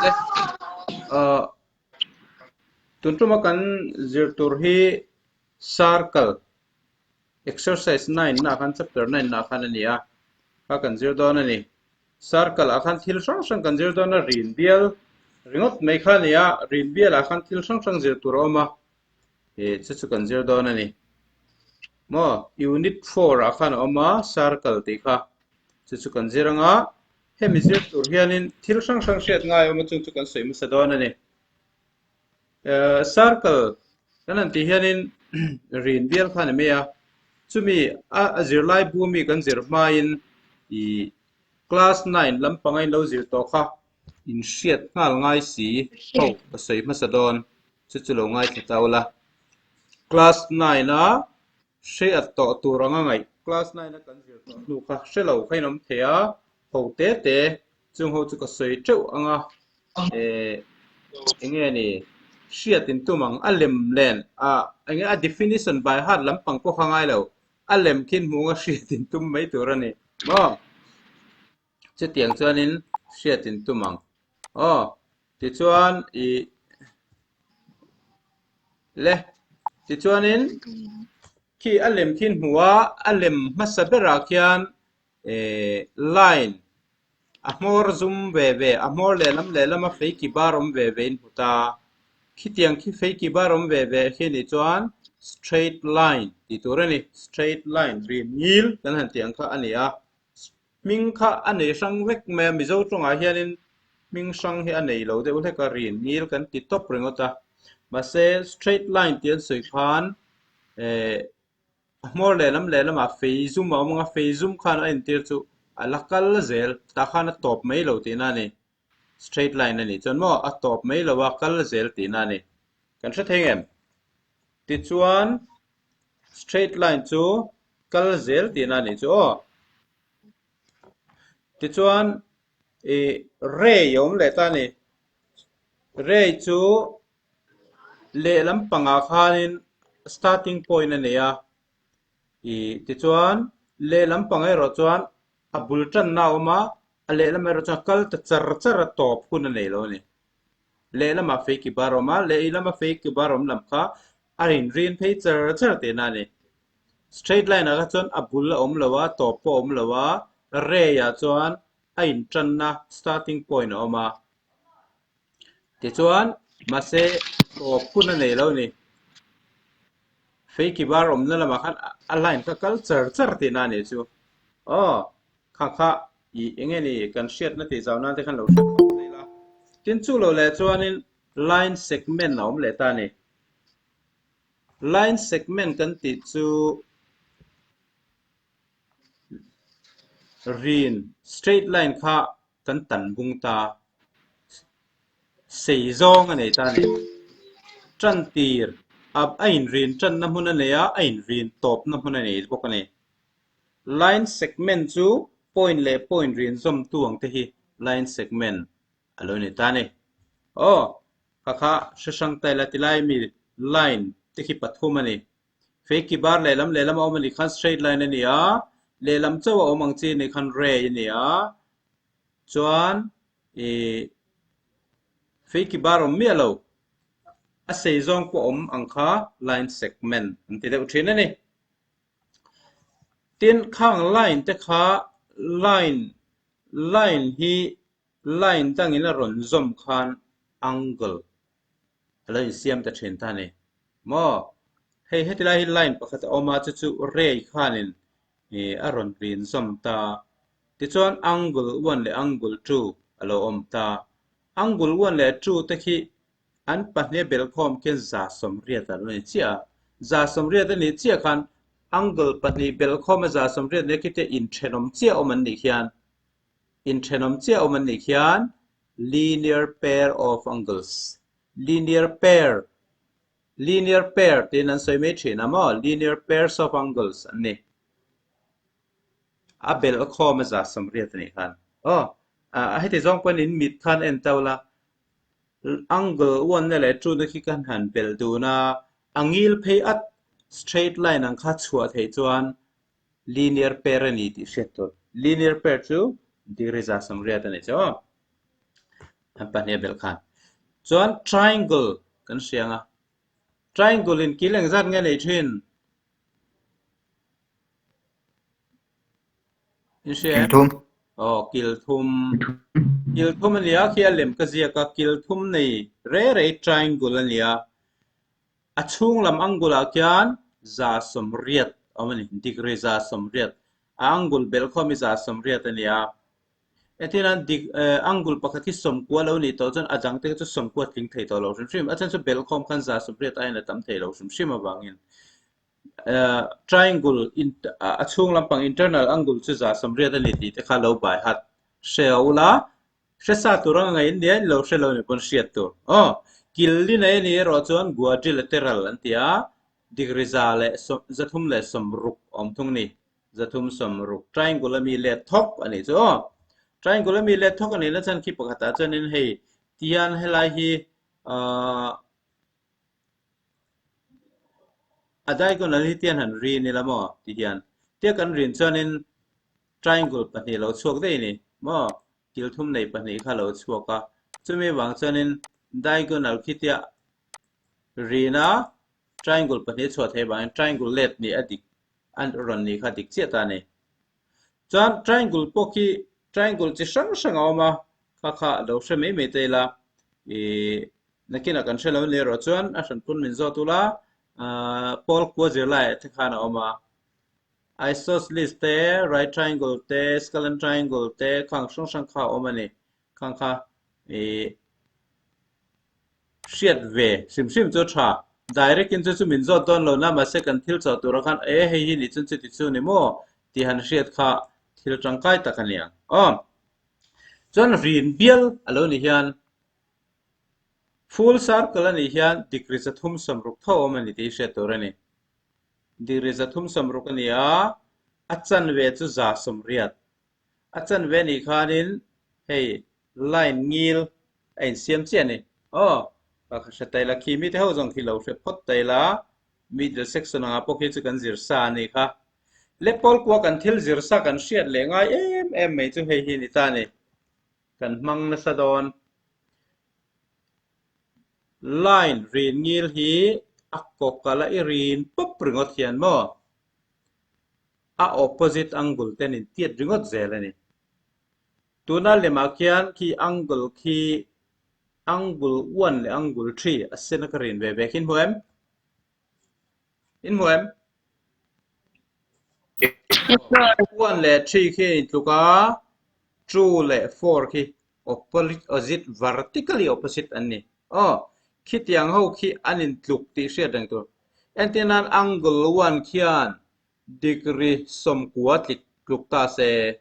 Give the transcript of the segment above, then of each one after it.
Le uh, tun tuma kan zir tur hi circle exercise 9 na khan chapter 9 na khan ani a kha kan zir dawn ani circle ah khan thil hrang hrang kan zir dawn a rin bial ringawt mai kha ani a rin bial ah khan thil hrang hrang zir tur a awm a e chu chu kan zir dawn ani maw unit 4 ah khan a awm a circle tih kha chu chu kan zir anga Hemi zir tur hianin thil hrang hrang hriat ngai awm a chung chu kan sawi hmasa dawn a ni. Circle kan han tih hianin rin bial kha a ni mai a, chumi a zirlai bu mi kan zir hmain ih class nine lampanga in lo zir tawh kha in hriat nghal ngai si ho ka sawi hmasa dawn chu chu lo ngaithla ta ula. Class nine a Hriat tawh tur anga ngaih class nine a kan zir tawh hnu kha hre lo kha in awm thei a, ho te te chung ho chu ka sawi teuh anga eh enge ni hriat in tum ang a lem len a enge a definition by heart lampang pawh kha ngai lo a lem khin hmuh anga hriat in tum mai tur a ni maw chutiang chuanin hriat in tum ang aw tichuan ih Le tichuanin khi a lem khi hmu a a lem hmasa berah khian eh line a hmawr zum ve ve a hmawr lehlam lehlama fei ki bar awm ve ve in hmu ta khitiang khi fei ki bar awm ve ve khi nih chuan straight line tih tur a ni straight line rin ngil kan han tih ang kha a ni a. Hming kha a nei hrang vek mai a, Mizo tawngah hianin hming hrang hi a nei lo deuh hlek a, rin ngil kan ti tawp ringawt a. Mahse, straight line tih an sawi khan eh a hmawr lehlam lehlamah fei zum a awm ang a, fei zum khan a entir chu a la kal zel, tah khan a tawp mai lo tihna a ni. Straight line a nih chuan maw a tawp mai lo a, kal zel tihna a ni. Kan hre thei ngem? Tichuan, straight line chu kal zel tihna a nih chu aw. Tichuan ih ray a awm leh ta a ni. Ray chu lehlam pangah khanin starting point a nei a. Ih tichuan lehlam pang erawh chuan a bul tanna a awm a, a lehlam erawh chuan kal ta char char a tawp hun a nei lo a ni. Lehlamah fei ki bar a awm a, lehlama fei ki bar awm lam kha a inrin phei char char tihna a ni. Straight line ah kha chuan a bul a awm lo a, tawp pawh a awm lo a, ray ah chuan a intanna starting point a awm a. Tichuan mahse tawp hun a nei lo a ni. Fei ki bar awmna lamah khan a line kha kal char char tihna a nih chu. Aw, kha kha ih eng nge ni kan hriatna tih zau nan te khan lo hriat khawp mai la. Tin chu lo leh chuanin line segment a awm leh ta a ni. Line segment kan tih chu rin straight line kha kan tan bung ta sei zawng a nei ta a ni. Tan tir a a inrin tanna hmun a nei a, a inrin tawpna hmun a nei bawk a ni. Line segment chu point leh point rin zawmtu ang te hi line segment a lo ni ta a ni. Aw, kha kha hre hrang ta ila tilai mi line te khi pathum a ni. Fei ki bar lehlam lehlam a awm a nih khan straight line a ni a, lehlam chauh a awm ang chi nih khan ray a ni a, chuan ih fei ki bar awm miah lo a sei zawng pawh awm ang kha line segment an ti deuh thin a ni. Tin, khang line te kha line line hi Line dangin a rawn zawm khan angle a lo insiam ta thin ta a ni maw? Hei heti lai hi line pakhat a awm a, chu chu ray khanin ih a rawn rin zawm ta. Tichuan angle one leh angle two a lo awm ta. Angle one leh two te khi an pahnih a belkhawm khian 180 a lo ni chiah a. 180 a nih chiah khan angle pahnih belkhawm a 180 nia khite inthenawm chiah awm an nih khian Inthenawm chiah awm an nih khian linear pair of angles, linear pair, linear pair tiin an sawi mai thin a maw, linear pairs of angles an ni. A belh khawm a 180 a nih khan. Aw, a heti zawng pawhin in mit khan en tau la, angle one na leh two na khi kan han belh dun a, a ngil phei at straight line ang kha chhuah theih chuan Linear pair a ni tih hriat tur. Linear pair chu degree 180 a ni chu. An pahniha belh khan. Chuan triangle kan hria ang a. Triangle in kil engzat nge nei thin? In hria em? Kil thum. Aw, kil thum. Kil thum a nia, khi a lem ka ziak a, kil thum nei re rei triangle a nia. A chhung lam angle ah khian 180 awm a ni, degree 180. A angle belh khawm hi 180 a nia. Entirna dik angle pakhat hi sawmkua lo nih tawh chuan a dang te chu sawmkua tling thei tawh lo hrim hrim. A chhan chu belhkhawm khan 180 aiin a tam thei lo hrim hrim avangin triangle a chhung lampang internal angle chu 180 a ni tih te kha lo bai hat hre a ula hre sa tur anga ngaih nia in lo hre lo nih pawn hriat tur. Aw kil li nei a nih erawh chuan quadrilateral an ti a degree 360 awm thung a ni. 360 triangle ami let thawk a nih chu aw. Triangle ami let thawk a nih na chuan khi pakhatah chuanin hei tihian helai hi ahh a diagonal hi tian han rin ila maw tihian tia kan rin chuanin triangle pahnih lo chhuak daih a ni maw kil thum nei pahnih kha lo chhuak a chumi vang chuanin diagonal khi tia rina triangle pahnih chhuah theih vangin triangle let nih a dik an rawn nih kha dik chiah ta a ni. Chuan triangle pawh khi triangle chi hrang hrang a awm a, kha kha lo hre mai mai ta ila ih nakinah kan hre lo ni erawh chuan a hran pawn min zawt ula ah pawl kua zirlai ah te khan a awm a. Isosceles te, right triangle te, scalene triangle te khang hrang hrang kha a awm a ni. Khang kha ih hriat ve hrim hrim chu tha. Direct in chu chu min zawt dawn lo na mahse kan thil chawh turah khan e hei hi nih chuan chuti chu ni maw tih han hriat kha thil tangkai tak a ni ang. Aw chuan rin bial a lo nih hian full circle a nih hian degree 360 tho awm a ni tih hi hriat tur a ni. Degree 360 a ni a, a chanve chu 180. A chanve nih khanin hei line ngil a insiam chiah a ni. Aw, ka hre ta ila khi mite ho zawng khi lo hre phawt ta ila middle section anga pawh khi chu kan zir sa a nih kha. Le pawl kua kan thil zir sa kan hriat leh ngai em em mai chu hei hi ni ta a ni. Kan hmang nasa dawn. Line rin ngil hi a kawkala i rin pawp ringawt hian maw? A opposite angle ten in tiat ringawt zel a ni. Tuna lemah khian khi angle khi angle one leh angle three a sen a ka rin ve ve khi in hmu em? In hmu em? One leh three khi a intluk a, two leh four khi opposite vertically opposite an ni. Aw, khitiang ho khi an intluk tih hriat reng tur. Entir nan angle one khian degree 90 tlik tluk ta se.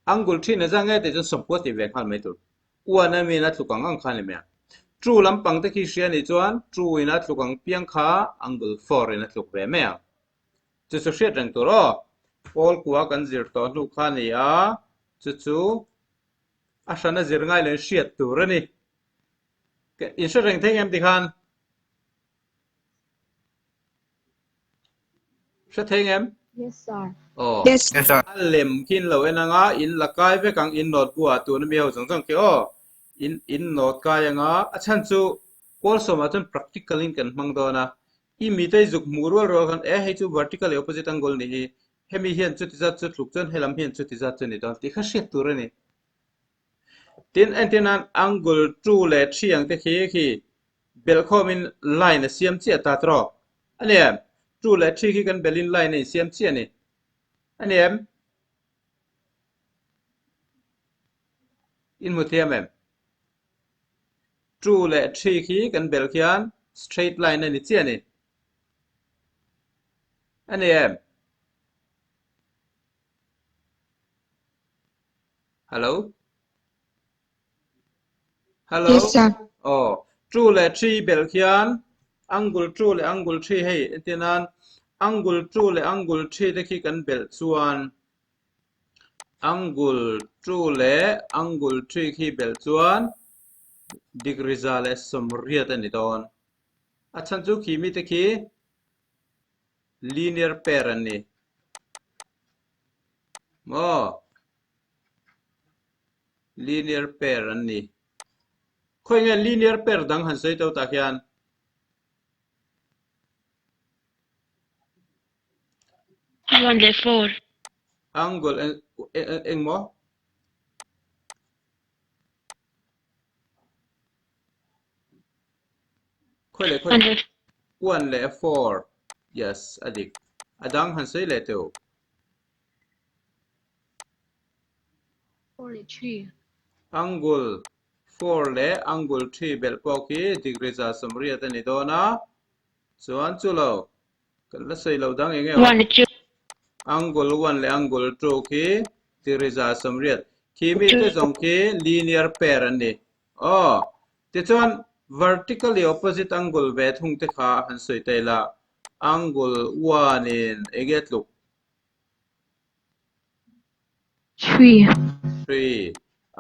Angle thin a zang nge tih chuan 90 tih ve nghal mai tur. One a min a tluk ang ang kha a ni mai ang. Two lampang te khi hria nih chuan two in a tluk ang piang kha angle four in a tluk ve mai ang. Chu chu hriat reng tur aw. Pawl kua kan zir tawh hnu kha a ni a, chu chu a hran a zir ngai lo in hriat tur a ni. In hre reng thei ngem tikhan? Hre thei ngem? Yes sir. Aw. Yes. Yes sir. A lem khi in lo en anga in la kai vek ang in note bu ah tuna mi ho zawng zawng khi aw. In in note kai anga a chhan chu pawl sawmah chuan practical in kan hmang dawn a. I mite i zuk hmuh rual rual khan e hei chu vertical leh opposite angle ni hi. Hemi hian chuti zat chu tluk chuan helam hian chuti zat chu ni dawn tih kha hriat tur a ni. Tin entir nan angle 2 leh 3 ang te khi khi belhkhawmin line a siam chiah ta tawk a ni em? 2 leh 3 khi kan belhin line a insiam chiah a ni. A ni em? In hmu thiam em? 2 leh 3 khi kan bel khian straight line a ni chiah a ni. A ni em? Hello? Hello? Yes, sir. Aw, 2 leh 3 bel khian angle 2 leh angle 3 hei entir nan angle 2 leh angle 3 te khi kan belh chuan angle 2 leh angle 3 khi belh chuan degree 180 a ni dawn. A chhan chu khi mi te khi linear pair an ni. Maw? Linear pair an ni. Khawi nge linear pair dang han sawi to tah khian? 1 leh 4. Angle eng maw? Khawi leh khawi? 1 leh 4. Yes, a dik. A dang han sawi leh teu. 4 leh 3. Angle 4 leh angle 3 belh pawh khi degree 180 a ni dawn a. Chuan chu lo, kan la sawi lo dang eng nge awm? Angle 1 leh angle 2 khi degree 180. Khi mite zawng khi linear pair an ni. Aw, tichuan vertically opposite angle ve thung te kha han sawi ta ila. Angle 1 in eng nge tluk? 3. 3.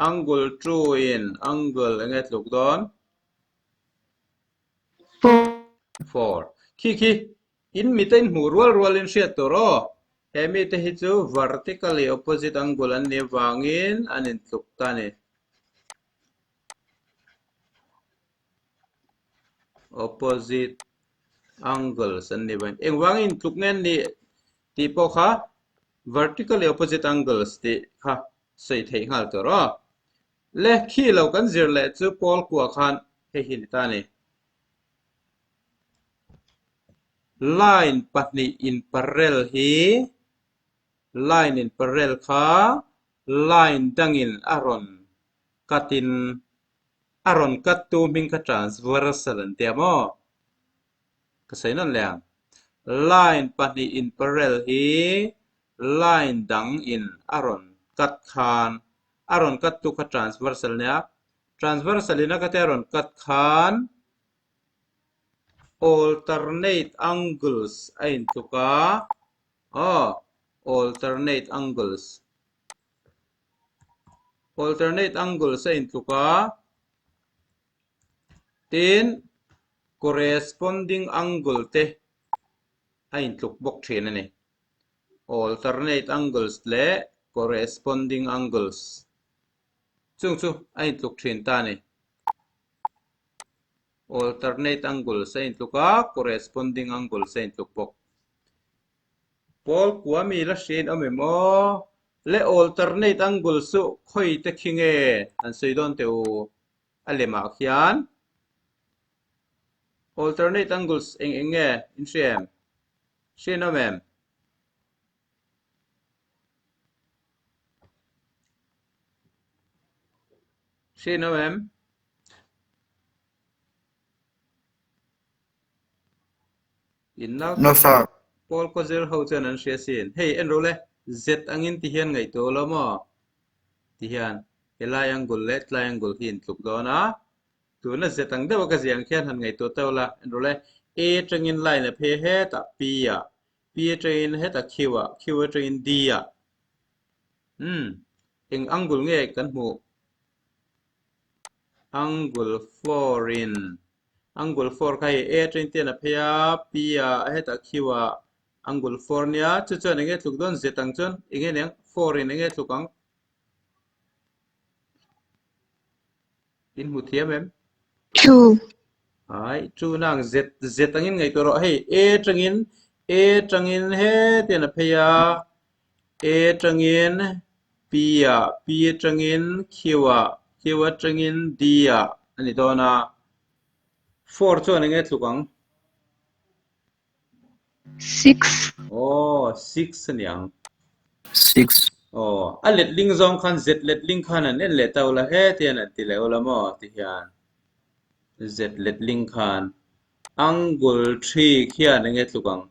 Angle 2 in angle eng nge tluk dawn? 4. 4. Khi khi in mite in hmuh rual rual in hriat tur aw. He mite hi chu vertically opposite angle an nih avangin an intluk ta a ni. Opposite angles an nih avangin. Engvangin intluk nge an nih tih pawh kha vertically opposite angles tih kha sawi theih nghal tur aw. Le khi lo kan zir leh chu pawl kua khan hei hi ni ta a ni. Line pahnih inparel hi line inparel kha line dangin a rawn cut in a rawn cut tu hming kha transversal an tia maw? Ka sawi nawn leh ang. Line pahnih inparel hi line dang in a rawn cut khan a rawn cut tu kha transversal nia transversal in a ka te a rawn cut khan alternate angles a intluk a aw alternate angles alternate angles a intluk a tin corresponding angle te a intluk bawk thin a ni. Alternate angles leh corresponding angles chung chu a intluk thin ta a ni. Alternate angles a intluk a, corresponding angles a intluk bawk. Pawl kua mi la hriain awm em aw? Le alternate angles chu khawi te khi nge an sawi dawn teh u a lemah khian? Alternate angles eng eng nge in hria em? Hriain awm em? Hriain awm em? In nau No sir. Paul kaw zir ho chuan an hria sin. Hei en ro le, Z angin ti hian ngaihtuah lo maw? Ti hian helai angle leh tlai angle hi in tluk dawn a. Tuna Z ang deuha ka ziah ang khian han ngaihtuah teuh la, en rawh le, A atangin line a phei hetah P ah, P atangin hetah Q ah, Q atangin D ah. Umm, eng angle nge kan hmuh? Angle 4 in, angle 4 kha hei A atangin ten a phei a, P ah, hetah Q ah, angle 4 nia, chu chuan enge tluk dawn Z ang chuan enge niang 4 in enge tluk ang? In hmu thiam em? Two. Ai, two nang Z Z angin ngaihtuah rawh. Hei A tangin A tangin he tian a phei a. A tangin P ah, P tangin Q ah, Q atangin D ah a ni dawn a. 4 chuan enge tluk ang? 6. Aw, 6 a niang. 6. Aw, a letling zawng khan Z letling khan an en leh ta ula he tian an ti leh ula maw ti hian Z letling khan angle 3 khian enge tluk ang?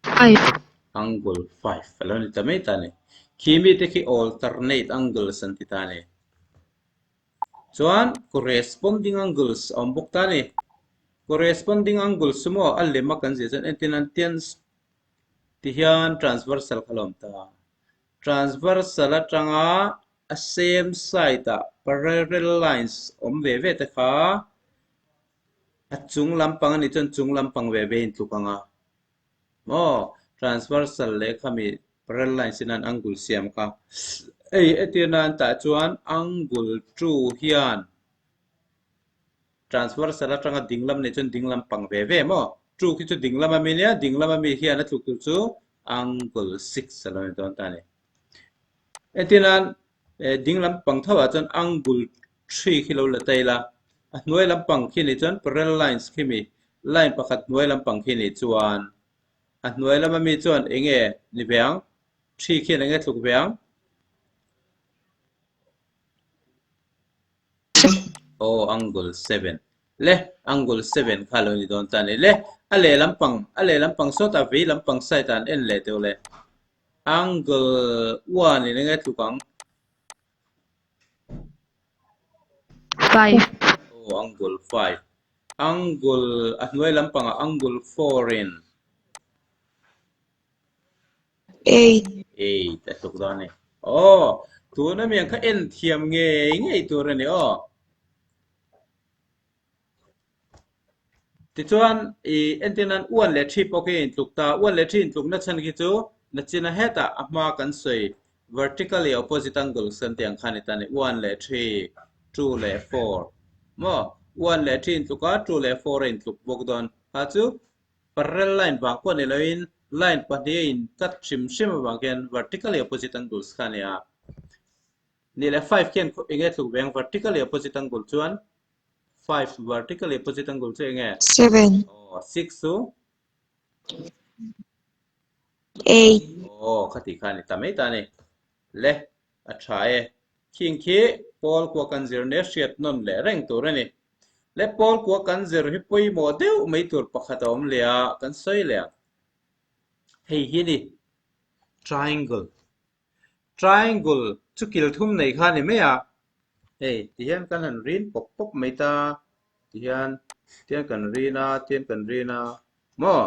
5. Angle 5 a lo ni ta mai ta ni. Khi mite khi alternate angles an ti ta ni. Chuan corresponding angles a awm bawk ta a ni. Corresponding angles chu maw a lem a kan zir chuan entin an tian ti hian transversal kha a lo awm ta. Transversal atanga a same side ah parallel lines awm ve ve te kha a chung lampang a nih chuan chung lampang ve ve a intluk ang a. Maw transversal leh khami. Parallel lines in an angle siam kha. Hei entir nan tah chuan angle 2 hian transversal atanga dinglam nei chuan dinglam pang ve ve maw? 2 khi chu dinglam ami nia, dinglam ami hian a tluk tur chu angle 6 a lo ni dawn ta a ni. Entir nan dinglam pang tho ah chuan angle 3 khi lo la ta ila, a hnuai lampang khi ni chuan parallel lines khi mi line pakhat hnuai lampang khi ni chuan A hnuai lama mi chuan eng nge ni ve ang? Thi khian eng nge tluk ve ang? Aw, angle 7. Le, angle 7 kha lo ni dawn ta ni. Le, a leh lampang, a leh lampang sawtah vei lampang side ah an en leh deuh le. Angle 1 in eng nge tluk ang? 5. Aw, angle 5. Angle, a hnuai lampangah angle 4 in. 8. 8 a tluk dawn a ni. Aw, tuna miang kha en thiam ngei ngei tur a ni aw. Tichuan, i entir nan 1 leh 3 pawh khi a intluk ta. 1 leh 3 intlukna chhan khi chu nachina hetah a hma kan sawi vertically opposite angles kan tih ang kha a ni ta a ni. 1 leh 3, 2 leh 4. Maw? 1 leh 3 intluk a, 2 leh 4 a intluk bawk dawn. Kha chu parallel line vang pawh ni loin line pahnih a in cut hrim hrim avang khian vertically opposite angles kha a ni a. Ni leh 5 khian eng nge tluk ve ang vertically opposite angle chuan 5 vertically opposite angle chu eng nge? 7. Aw, 6 chu? 8. Aw, khati kha a ni ta mai ta a ni. Le, a tha e. Khing khi pawl kua kan zir nia hriat nawn leh reng tur a ni. Le, pawl kua kan zir hi pawimawh deuh mai tur pakhat a awm leh a, kan sawi leh ang. Hei hi a ni, triangle. Triangle chu kil thum nei kha a ni mai a, hei tihian kan han rin pawp pawp mai ta, tihian tihian kan rin a, tihian kan rin a maw?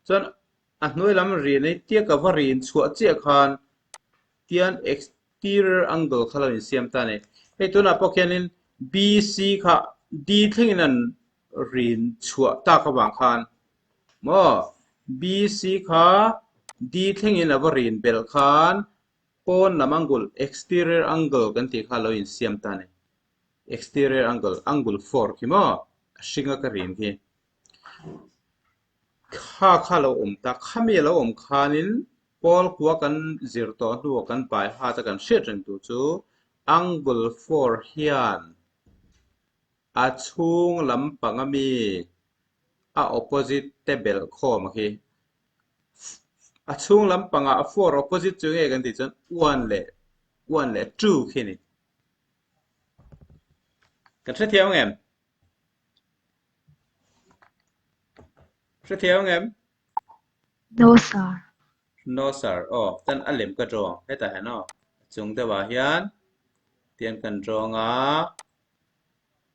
Chuan a hnuai lam rin hi tia ka va rin chhuah chiah khan tihian exterior angle kha lo insiam ta a ni. Hei tunah pawh khianin BC kha D thlengin an rin chhuah tak avang khan Maw? BC kha D thlengin a va rin belh khan pawn lam angle, exterior angle kan tih kha lo insiam ta a ni. Exterior angle, angle 4 khi maw? A hringa ka rin khi. Kha kha lo awm ta, khami a lo awm khanin pawl kua kan zir tawh hnuah kan bai hat a kan hriat reng tur chu angle 4 hian a chhung lampang ami a opposite te belh khawm a khi. A chhung lampangah a four opposite chu nge kan tih chuan one leh one leh two khi a ni. Kan hrethiam ang em? Hrethiam ang em? No sir. No sir. Aw, tan a lem ka draw ang. Hetah hian aw. A chung deuhah hian tian kan draw ang a.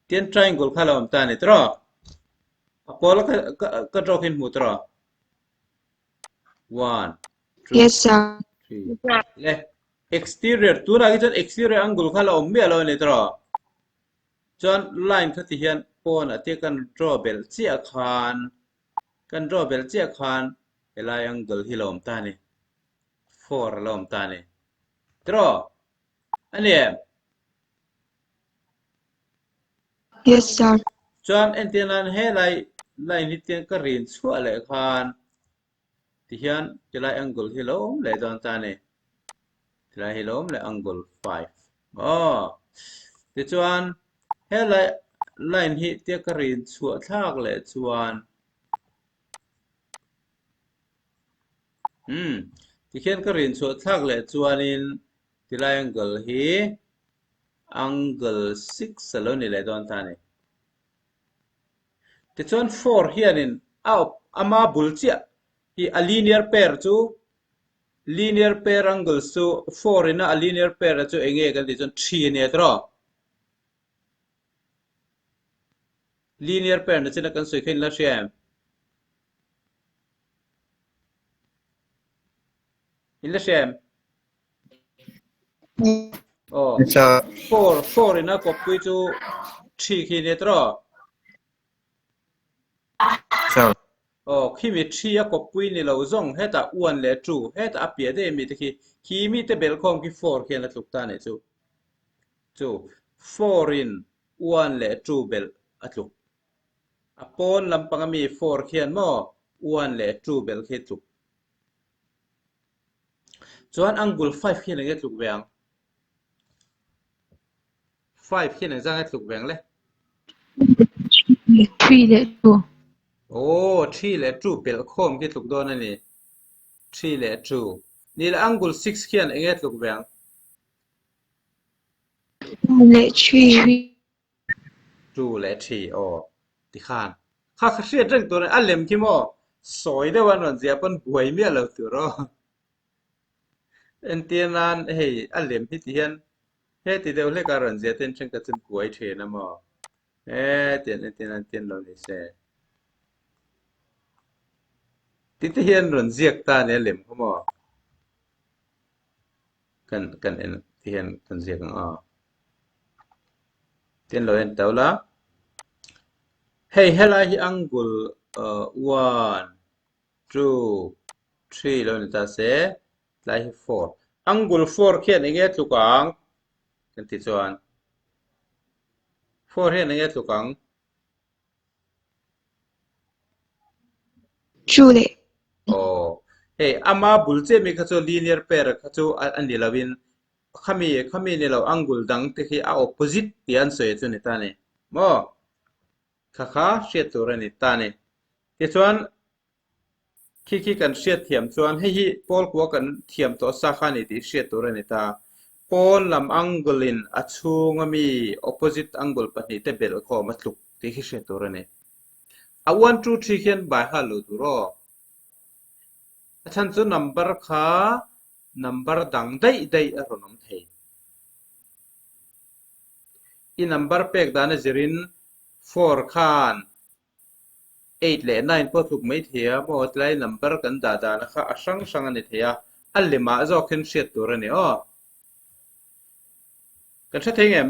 Tian triangle kha lo awm ta a ni tawh. A pawl ka ka ka draw khi hmu tawh. One, two, Yes sir. three. Le exterior tunah khi chuan exterior angle kha la awm miah lo a ni tawh. Chuan line kha ti hian pawnah te kan draw belh chiah khan kan draw belh chiah khan helai angle hi la awm ta a ni. Four a la awm ta a ni. Tawh. A ni em? Yes sir. Chuan entir nan helai line hi tiang ka rin chhuah leh khan tihian tilai angle hi lo awm leh dawn ta a ni. Tilai hi lo awm leh angle 5. Aw. Tichuan helai line hi tia ka rin chhuah thlak leh chuan Hmm. Tikhian ka rin chhuah thlak leh chuanin tilai angle hi angle 6 a lo ni leh dawn ta a ni. Tichuan 4 hianin a ama bul chiah hi a linear pair chu linear pair angles chu 4 ina a linear pair a chu enge kan tih chuan 3 a nia tiraw? Linear pair na china kan sawi kha in la hria em? In la hria em? Aw. Four, four ina kawppui chu thi khi nia tiraw? Sir. Aw, khimi three a kawppui ni lo zawng hetah one leh two, hetah a piah daih ami te khi, khi mite belhkhawm khi four khian a tluk ta nih chu. Chu, four in one leh two belh a tluk. A pawn lampang ami four khian maw one leh two belh khi tluk. Chuan angle five khian enge tluk ve ang? Five khian engzah nge tluk ve ang le? Three leh two. Aw, three leh two pelh khawm khi tluk dawn a ni. Three leh two. Ni leh angle six khian enge tluk ve ang? Two leh three. Two leh three, aw. Tikhan. Kha kha hriat reng tur a ni. A lem khi maw? Sawi deuh a rawn ziah pawn buai miah lo tur aw. Entir nan hei a lem hi ti hian heti deuh hlek a rawn ziah ten thenkhat chu an kuai thin a maw? Hetiang entir nan tian lo ni se. Ti te hian rawn ziak ta a ni a lem kha maw? Kan kan en ti hian kan ziak ang aw. Tian lo en tau la. Hei helai hi angle one two three lo ni ta se tlai hi four angle four khian enge tluk ang kan ti chuan four hian enge tluk ang Two leh aw hei ama bul che mi kha chu linear pair kha chu a ni lovin khami khami ni lo angle dang te khi a opposite tih an sawi chu ni ta ni maw Kha kha hriat tur a ni ta ni. Tichuan, khi khi kan hriat thiam chuan hei hi pawl kua kan thiam tawh sa kha a ni tih hriat tur a ni ta. Pawn lam angle in a chhunga mi opposite angle pahnihte belh khawm a tluk tih khi hriat tur a ni. A one two three khian bai hal lo tur aw. A chhan chu number kha number dang daih daih a rawn awm thei. I number pek dan a zirin four khan eight leh nine pawh tluk mai thei a maw tlai number kan dah dan kha a hrang hrang a ni thei a, a lemah zawk hian hriat tur a ni aw. Kan hre thei ngem?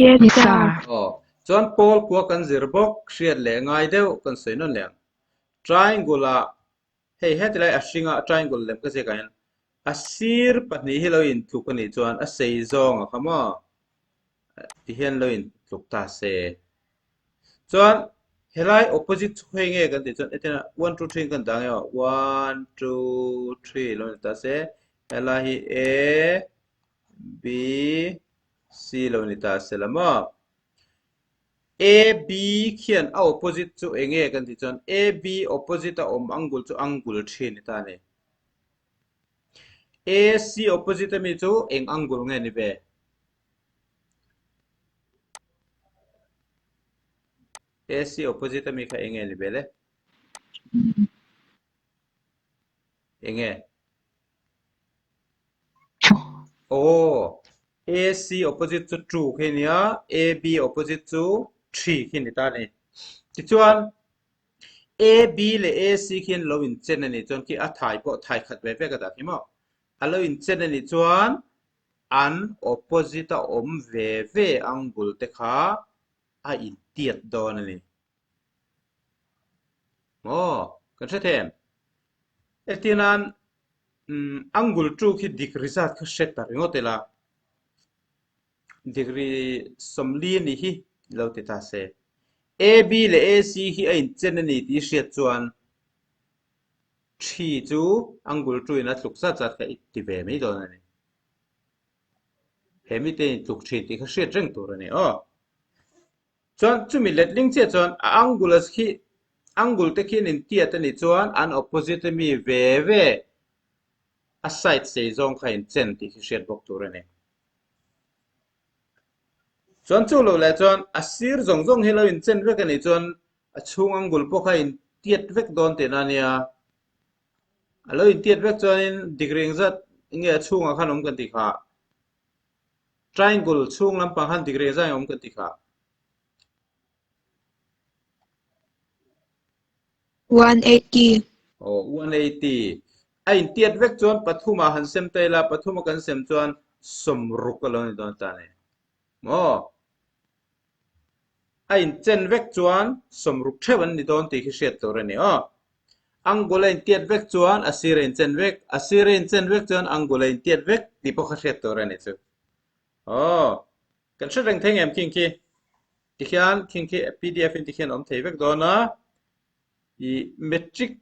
Yes sir. Aw, chuan pawl kua kan zir bawk hriat leh ngai deuh kan sawi nawn leh ang. Triangle ah Hei hetilai a hringa triangle lem ka ziakah hian a sir pahnih hi lo intluk a nih chuan a sei zawng a kha maw ti hian lo intluk ta se. Chuan helai opposite chu khawi nge kan tih chuan hetiang one two three kan dah ang emaw one two three lo ni ta se helai hi A B C lo ni ta se la maw. AB khian a opposite chu eng nge kan tih chuan AB opposite a awm angle chu angle thin ni ta a ni. AC opposite ami chu eng angle nge ni ve? AC opposite ami kha eng nge ni ve le? Eng nge? Aw, AC opposite chu two khi a nia, AB opposite chu three khi a ni ta a ni. Tichuan, AB leh AC khian lo inchen a nih chuan khi a thai pawh thai khat ve vek a dah khi maw? A lo inchen a nih chuan an opposite a awm ve ve angle te kha a intiat dawn a ni. Maw? Kan hre thei em? Etinan angle two khi degree zat kha hre ta ringawt ila degree sawmli a nih hi lo ti ta se. AB leh AC hi a inchen a ni tih hriat chuan three chu angle two in a tluk zat zat kha i ti ve mai dawn a ni. He mite in tluk thin tih kha hriat reng tur a ni aw. Chuan chumi letling chiah chuan a angle khi angle te khian intiat a nih chuan an opposite ami ve ve a side sei zawng kha inchen tih khi hriat bawk tur a ni. Chuan chu lo leh chuan a sir zawng zawng hi lo inchen vek a nih chuan a chhung angle pawh kha intiat vek dawn tihna a nia. A lo intiat vek chuanin degree engzat nge a chhungah khan awm kan tih kha. Triangle chhung lampang han degree zai awm kan ti kha. 180. Oh, 180. A intiat vek chuan pathuma han sem ta ila, pathuma kan sem chuan sawmruk a lo ni dawn ta ni. Maw? A inchen vek chuan 60 theuh an ni dawn tih khi hriat tur a ni aw. Angle a intiat vek chuan a sir a inchen vek, a sir a inchen vek chuan angle a intiat vek tih pawh kha hriat tur a ni chu. Aw, kan hre reng thei ngem khing khi. Tikhian khing khi pdf in tikhian awm thei vek dawn a. I matric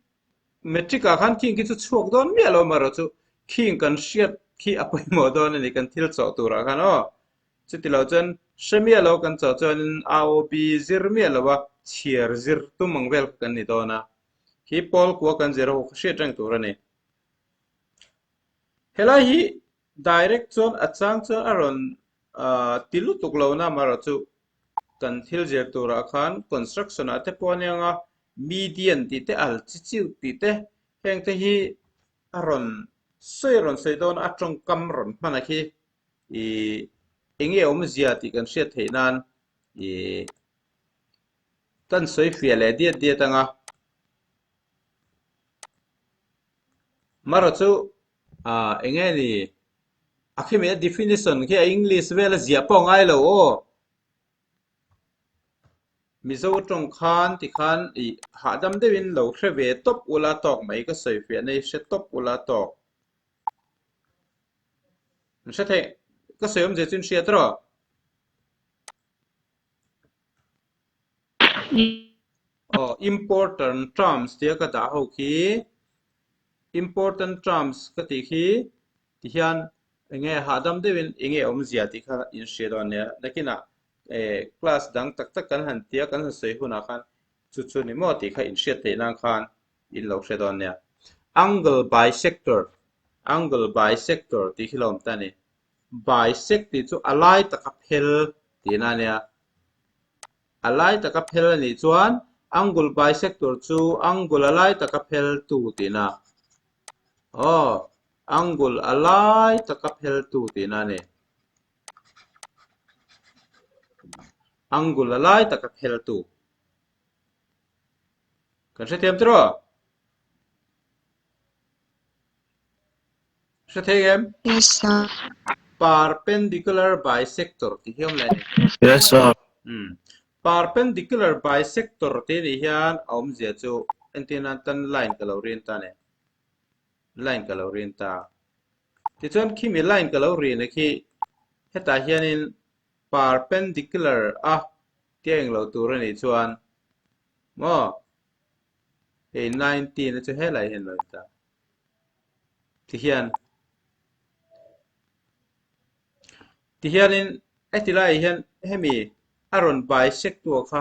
matric ah khan khing khi chu chhuak dawn miah lo marawh chu khing kan hriat khi a pawimawh dawn a ni kan thil chawh turah khan aw. Chuti lo chuan hre miah lo kan chawh chuanin AOB zir miah lo a chhiar zir tum ang vel kha kan ni dawn a. Khi pawl kua kan zir ho kha hriat reng tur a ni. Helai hi direct chuan a chang chuan a rawn ti lutuk lo na amaherawh chu kan thil zir turah khan construction ah te pawh a nia nga median tih te altitude tih te heng te hi a rawn sawi a rawn sawi dawn a a tawngkam rawn hman a khi ih eng nge awmzia tih kan hriat theih nan ih kan sawi fiah leh diat diat ang a. Marawh chu ah eng nge ni a khimi a definition khi a English vel a ziah pawh a ngai lo aw. Mizo tawng khan tikhan ih hahdam deuhin lo hre ve tawp ula tawk mai ka sawi fiah nei hre tawp ula tawk. An hre theih ka sawi awmzia chu in hriat rawh. Aw important terms tia ka dah ho khi important terms ka tih khi tihian enge hahdam deuhin enge awmzia tih kha in hria dawn nia. Nakinah eh class dang tak tak kan han tia kan han sawi hunah khan chu chu ni maw tih kha in hriat theih nan khan in lo hre dawn nia. Angle bisector angle bisector tih khi lo awm ta a ni. Bisect tih chu a lai taka phel tihna a nia. A lai taka phel a nih chuan angle bisector chu angle a lai taka phel tu tihna. Aw, angle a lai taka phel tu tihna a ni. Angle a lai taka phel tu. Kan hrethiam tiraw? Hre thei em? Yes sir. Perpendicular bisector tih hi awm leh a ni. Yes sir. Hmm. Perpendicular bisector tih nih hian a awmzia chu entir nan tan line ka lo rin ta ni. Line ka lo rin ta. Tichuan khimi line ka lo rin a khi hetah hianin perpendicular a tia englo tur a nih chuan maw hei 19 a chu helai hian lo in ta. Tihian tihianin heti laiah hian hemi a rawn bisect tu kha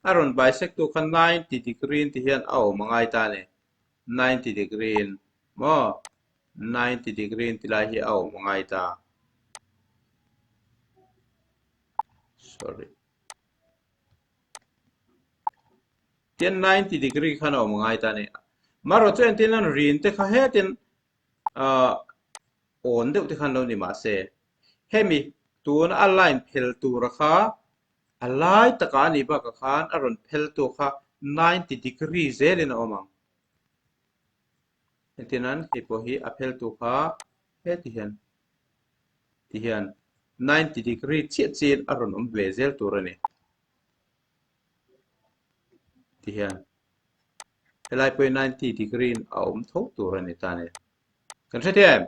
a rawn bisect tu kha 90 degree in tihian a awm a ngai ta a ni. 90 degree in maw 90 degree in tilai hi a awm a ngai ta. Sorry. Tian 90 degree khan a awm ngai ta a ni. Marawh chu entin an rin te kha hetin uh, awn deuh te khan lo ni mahse hemi tun a line phel tura kha a lai taka a nih bakah khan a rawn phel tu kha 90 degree zelin a awm ang. Entirnan hei pawh hi a phel tu kha heti hian ti hian 90 degree chiah chiahin a rawn awm ve zel tur a ni. Ti hian helai pawh hi 90 degree in a awm tho tur a ni ta a ni. Kan hre thei em?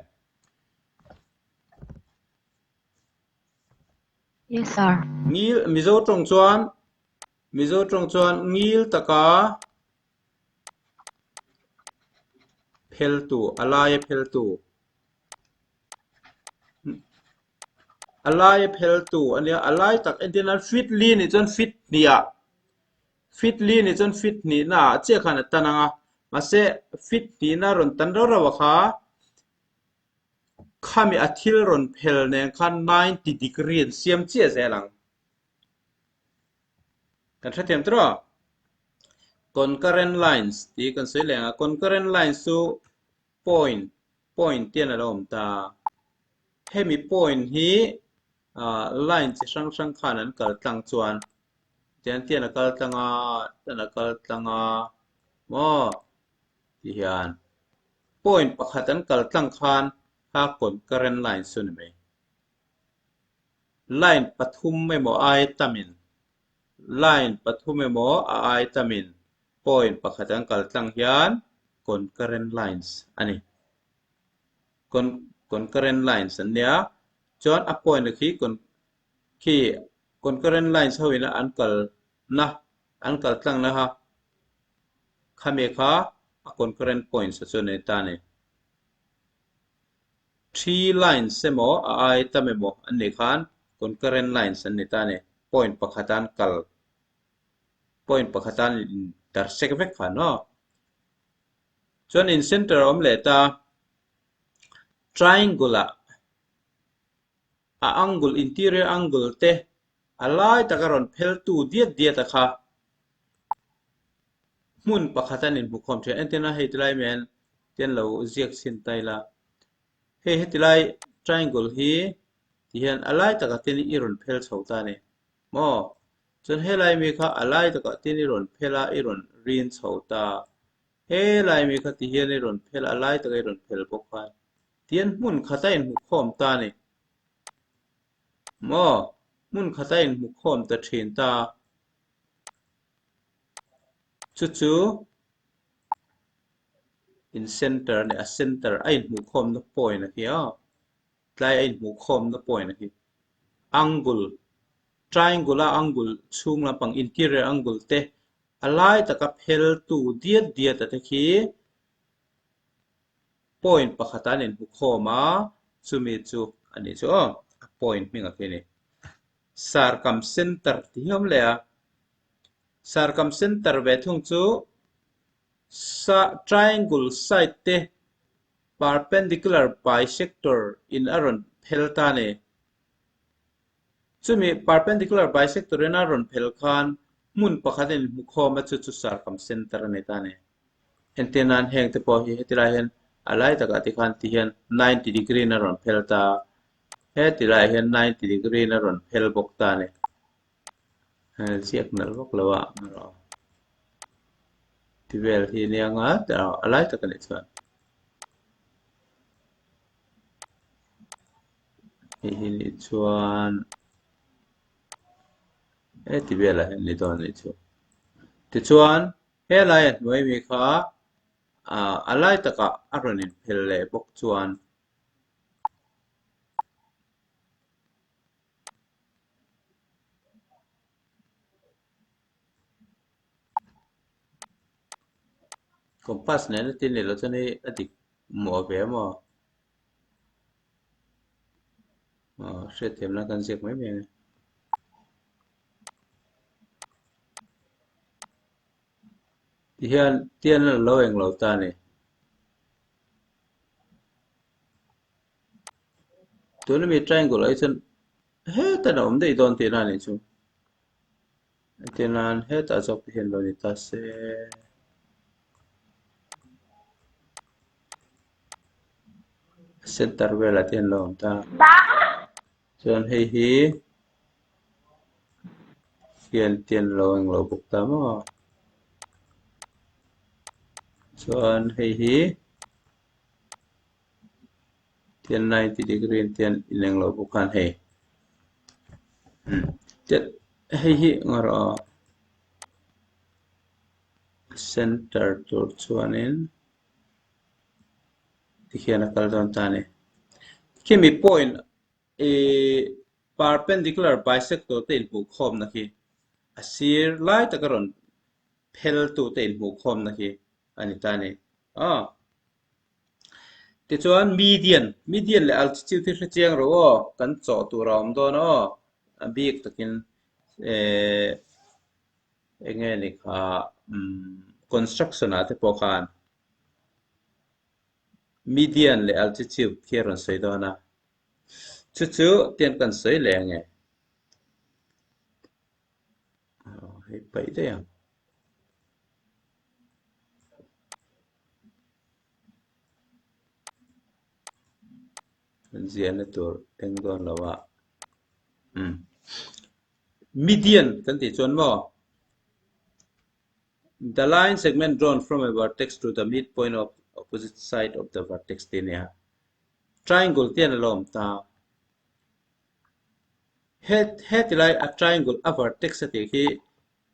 Yes sir. Ngil Mizo tawng chuan Mizo tawng chuan ngil taka pheltu a laia pheltu a laia pheltu a nia a lai tak entir nan fit li nih chuan fit hnih ah fit li nih chuan fit hnihna ah chiah khan a tan ang a mahse fit hnihna rawn tan rauh rauh a kha khami a thil rawn phel nen khan 90 degree an siam chiah zel ang. Kan hrethiam tawh a, concurrent lines tih kan sawi leh ang a, concurrent lines chu point point tian a lo awm ta. Hemi point hi ah line chi hrang hrang khan an kal tlang chuan tian tian a kal tlang a, tian a kal tlang a maw ti hian point pakhat an kal tlang khan kha concurrent lines chu a ni mai. Line pathum emaw ai tamin. Line pathum emaw a ai tamin point pakhat an kal tlang hian concurrent lines a ni. Concurrent lines an nia. Chuan a point a khi khi concurrent lines ho ina an kal na an kal tlang na kha khami kha a concurrent points a chuan a ni ta a ni. Three lines emaw a ai tam emaw an nih khan concurrent lines an ni ta a ni. Point pakhat an kal point pakhat an intersect vek khan aw. Chuan in center a awm leh ta triangle ah a angle interior angle te a lai taka rawn phel tu diat diat a kha hmun pakhat an inhmukhawm thin. Entirna hei tilai men te an lo ziak chhin ta ila hei heti lai triangle hi tihian a lai takah te i rawn phel chho ta a ni maw chuan helai mi kha a lai takah te i rawn phel a i rawn rin chho ta helai mi kha tihian i rawn phel a a lai takah i rawn phel bawk khan tihian hmun khat a inhmukhawm ta a ni maw hmun khat a inhmukhawm ta thin ta chu chu in center a ni a center a inhmuhkhawmna point a khi a tlai a inhmuhkhawmna point a khi angle triangle a angle chhung lampang interior angle te a lai taka phel tu diat diat a te khi point pakhat ah an inhmukhawm a chumi chu a nih chu aw a point hming a khi a ni circumcenter tih hi a awm leh a circumcenter ve thung chu triangle side te perpendicular bisector in a rawn phel ta a ni. Chumi perpendicular bisector in a rawn phel khan hmun pakhat a inhmukhawm a chu chu circumcenter a ni ta a ni. Entir nan heng te pawh hi heti lai hian a lai takah te khan ti hian 90 degree in a rawn phel ta a, heti laiah hian 90 degree in a rawn phel bawk ta a ni. Ziak nalh vak lo a erawh ti vel hi nia nga a lai tak a nih chuan hei hi nih chuan heti velah hian ni dawn a nih chu tichuan helai a hnuai mi kha ah a lai takah a rawn inphel leh bawk chuan. Compass nen a tin leh loh chuan hei a dik mawh ve a maw aw hriatthiam nan kan ziak mai mai a ni. Tihian tian a lo englo ta a ni. Tuna mi triangle ah hi chuan hetan a awm daih dawn tihna a nih chu. Entir nan hetah zawk te hian lo ni ta se. Center velah te hian lo awm ta. Chuan hei hi hian tian lo englo bawk ta maw. Chuan hei hi Tian 90 degree in tian ineng lo bawk khan hei tian hei hi ngaw rawh aw center tur chuanin tikhian a kal dawn ta a ni khimi point ih perpendicular bisector te inhmuhkhawmna khi a sir lai taka rawn phel tu te inhmuhkhawmna khi a ni ta a ni aw. Tichuan median, median leh altitude hi hre chiang rawh aw, kan chawh tur a awm dawn aw, a bik takin eh eng nge ni kha umm construction ah te pawh khan median leh altitude khi a rawn sawi dawn a, chu chu tiang kan sawi leh ang e. Hei paih daih ang. Ziahna tur eng dawn lo a umm median kan tih chuan maw the line segment drawn from a vertex to the midpoint of opposite side of the vertex tih a nia triangle te an lo awm ta he heti lai a triangle a vertex a tih khi.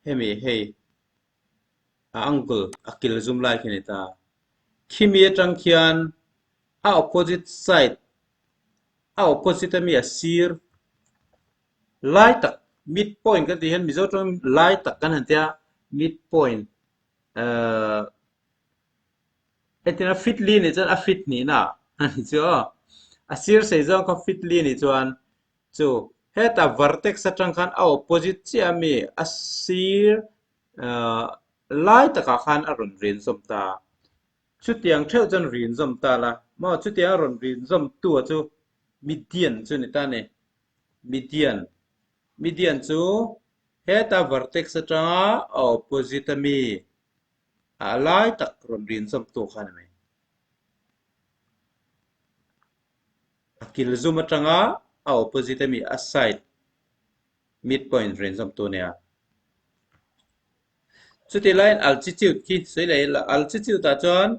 Hemi hei a angle a kil zum lai khi a ni ta. Khimi atang khian a opposite side a opposite ami a sir lai tak mid point kan tih hian Mizo tawng lai tak kan han tia mid point ahh Entirna fit li nih chuan a fit hnihna a ni chu aw. A sir sei zawng kha fit li nih chuan chu hetah vertex atang khan a opposite chiah ami a sir ahh lai takah khan a rawn rin zawm ta. Chutiang theuh chuan rin zawm ta la maw chutiang a rawn rin zawm tu a chu median chu ni ta a ni. Median median chu heta vertex atanga a opposite ami A lai tak rawn rin zawm tu kha a ni mai. A kil zum atanga a opposite ami a side midpoint rin zawm tu a nia. Chutih laiin altitude khi sawi leh ila altitude ah chuan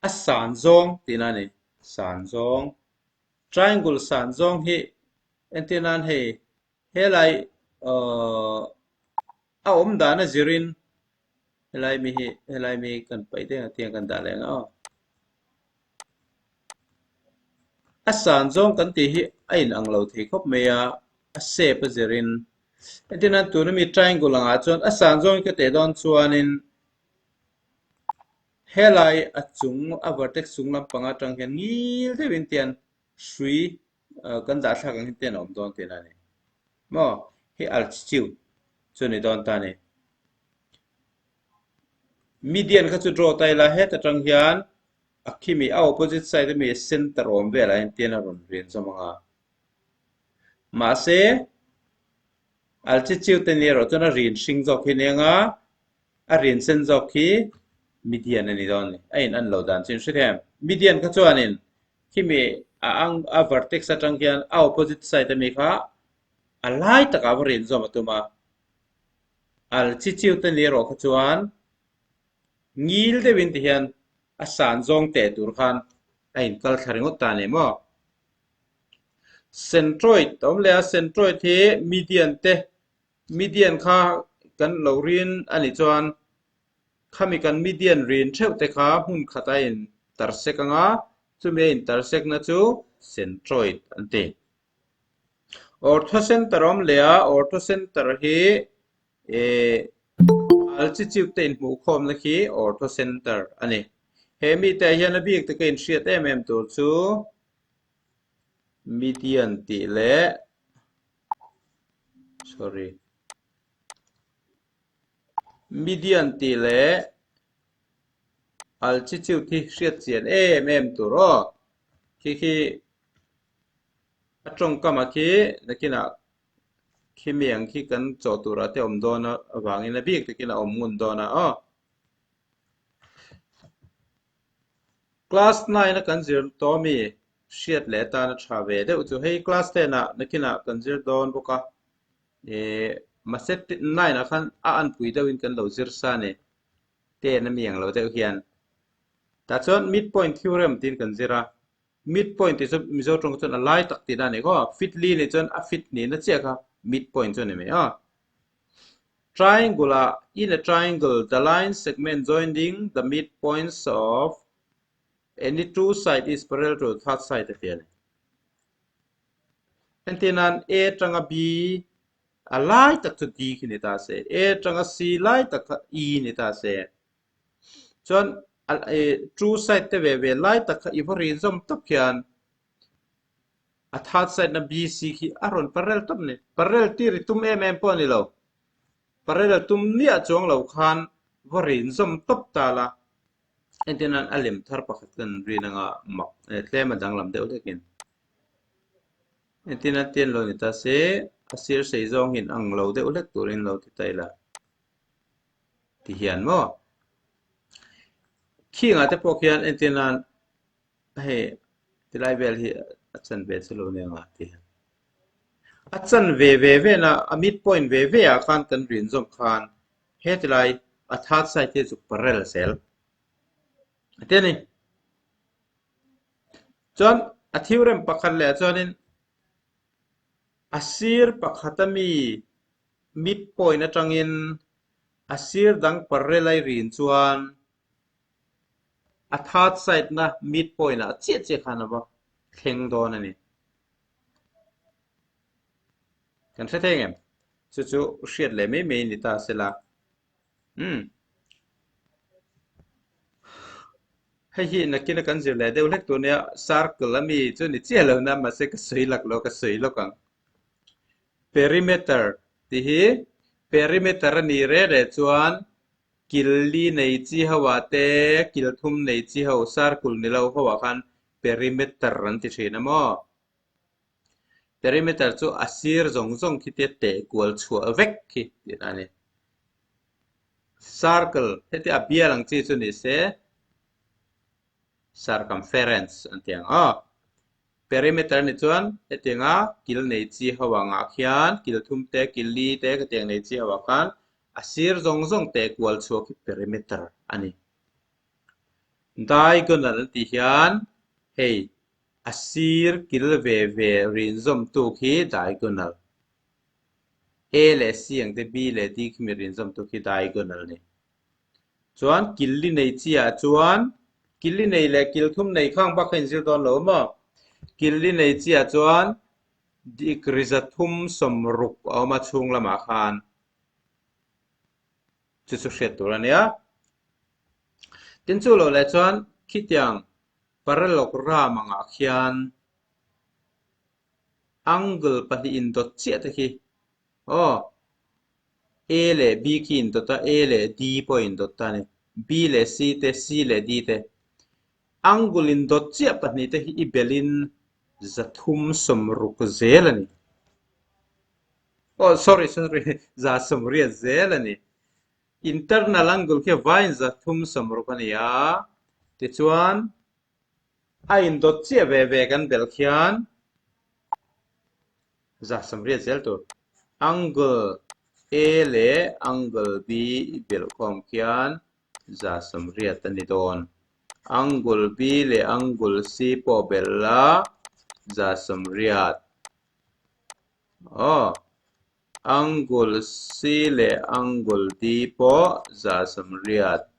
a san zawng tihna a ni. San zawng triangle san zawng hi entir nan hei Helai ahh a awm dan a zirin helai mi hi helai mi kan paih deuh ang tiang kan dah leh ang aw. A san zawng kan tih hi a inang lo thei khawp mai a, a shape a zirin. Entir nan tuna mi triangle angah chuan a san zawng hi ka teh dawn chuanin helai a chung a vertex chung lampang atang hian ngil deuhin tian hrui kan dah thlak ang hi ten a awm dawn tihna a ni. Maw? Hi altitude chu a ni dawn ta a ni. Median kha chu draw ta ila het atang hian a khimi a opposite side ami center awm velah hian tian a rawn rian zawm ang a. Mahse altitude te ni erawh chuan a rin hring zawk hi nia nga a rin sen zawk khi median a ni dawn a ni. A in an lo dan chu in hre thei em? Median kha chuanin Khimi a ang a vertex atang hian a opposite side ami kha a lai takah va rin zawm a tum a, altitude te ni erawh kha chuan ngil deuhin ti hian a san zawng teh tur khan a inkal thla ringawt ta a ni maw. Centroid a awm leh a, centroid hi median te median kha kan lo rin a nih chuan Khami kan median rin theuh te kha hmun khat a intersect ang a, chumi a intersect na chu centroid an ti. Orthocenter awm leh a, orthocenter hi eh altitude te inhmuhkhawmna khi orthocenter a ni. He mite ah hian a bik taka inhriat em em tur chu median tih leh sorry. Median tih leh altitude hi hriat chian em em tur aw. Khi khi a tawngkam ah khi nakinah khi mi ang khi kan chawh turah te awm dawn avangin a bik takin a awm ngun dawn a aw. Class 9 a kan zir tawh ami hriat leh atan a tha ve deuh chu hei class 10 ah nakinah kan zir dawn bawk a. Eh, mahse 9 ah khan a anpui deuhin kan lo zir sa a ni. Ten a mi ang lo deuh hian. Tah chuan midpoint theorem tiin kan zir a. Midpoint tih chu Mizo tawng chuan a lai tak tihna a ni khaw. Fit li nih chuan a fit nihna chiah kha midpoint chu a ni mai a. Triangle ah in a triangle the line segment joining the midpoints of any two side is parallel to the third side a ti a ni. Entir nan A atanga B a lai tak chu D khi ni ta se, A atanga C lai tak kha E ni ta se. Chuan true side te ve ve lai tak kha i va rin zawm tawp khian a third side na BC khi a rawn parallel tawp a ni. Parallel tir i tum em em pawh a ni lo. Parallel tum miah chuang lo khan va rin zawm tawp ta la. Entir nan a lem thar pakhat kan rin anga mak tlem a danglam deuh hlekin. Entir nan tian lo ni ta se a sir sei zawng hian ang lo deuh hlek turin lo ti ta ila ti hian maw khingah te pawh khian entir nan hei tilai vel hi a chan ve chu lo nia nga ti hian a chan ve ve ve na a mid point ve ve ah khan kan rin zawm khan he tilai a third side hi zuk parallel zel a ti a ni. Chuan a theorem pakhat leh ah chuanin a sir pakhata mi Midpoint atangin a sir dang parallel a i rin chuan a third side na midpoint ah chiah chiah khan a va thleng dawn a ni. Kan hre thei ngem? Chu chu hriat leh mai mai ni ta sela. Umm. Hei hi nakina kan zir leh deuh hlek tur nia, circle ami chu ni chiah lo na mahse ka sawi lak lo ka sawi lawk ang. Perimeter tih hi perimeter a nih reh reh chuan kil li nei chi ho ah te kil thum nei chi ho circle ni lo ho ah khan perimeter an ti thin a maw? Perimeter chu a sir zawng zawng khi te teh kual chhuah vek khi tih a ni. Circle heti a bial ang chi chu ni se circumference an ti ang aw. Perimeter ni chuan hetianga kil nei chi ho angah khian kil thum te kil li te khatiang nei chi ho ah khan a sir zawng zawng teh kual chhuah khi perimeter a ni. Diagonal an tih hian hei A sir kil ve ve rinzawmtu khi diagonal. A leh C ang te B leh D khi mi rinzawmtu khi diagonal a ni. Chuan kil li nei chi ah chuan kil li nei leh kil thum nei khang bak kha inzir dawn lo maw? Kil li nei chi ah chuan degree 360 a awm a chhung lamah khan chu chu hriat tur a nia. Tin chu loh leh chuan khitiang Parallogram angah khian angle pahnih indawt chiah te khi aw A leh B khi indawt a, A leh D pawh indawt ta a ni. B leh C te, C leh D te. Angle indawt chiah pahnih te hi i belhin 360 zel a ni. Aw sorry sorry 180 zel a ni. Internal angle khi vain 360 a ni a, tichuan a indawt chiah ve ve kan belh khian 180 zel tur. Angle A leh angle B i belh khawm khian 180 a ni dawn. Angle B leh angle C pawh belh la 180. Aw. Angle C leh angle D pawh 180.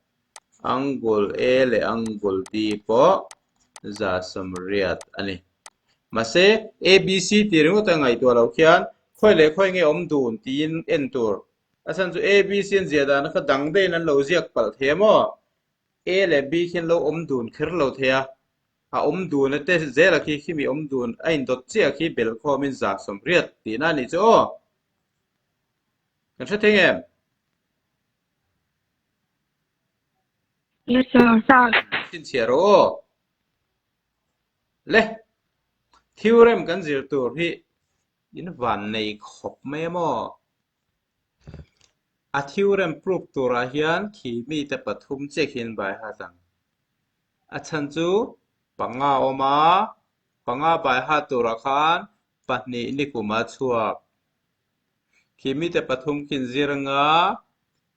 Angle A leh angle D pawh 180 a ni. Mahse, A, B, C tih ringawt a ngaihtuah loh khian khawi leh khawi nge awm dun tiin en tur. A chhan chu A, B, C an ziah dan kha dang daihin an lo ziak palh thei a maw? A leh B khi an lo awm dun kher lo thei a. A awm dun a te zel a khi khimi awm dun a indawt chiah khi belhkhawmin 180 tihna a nih chu aw. Kan hre thei ngem? Yes sir. Chhinchhiah rawh aw. Le, theorem kan zir tur hi in van nei khawp mai a maw? A theorem proof turah hian khi mite pathum chiah khi an bai hat ang. A chhan chu panga a awm a, panga bai hat turah khan pahnih nikum a chhuak. Khi mite pathum khi an zir anga,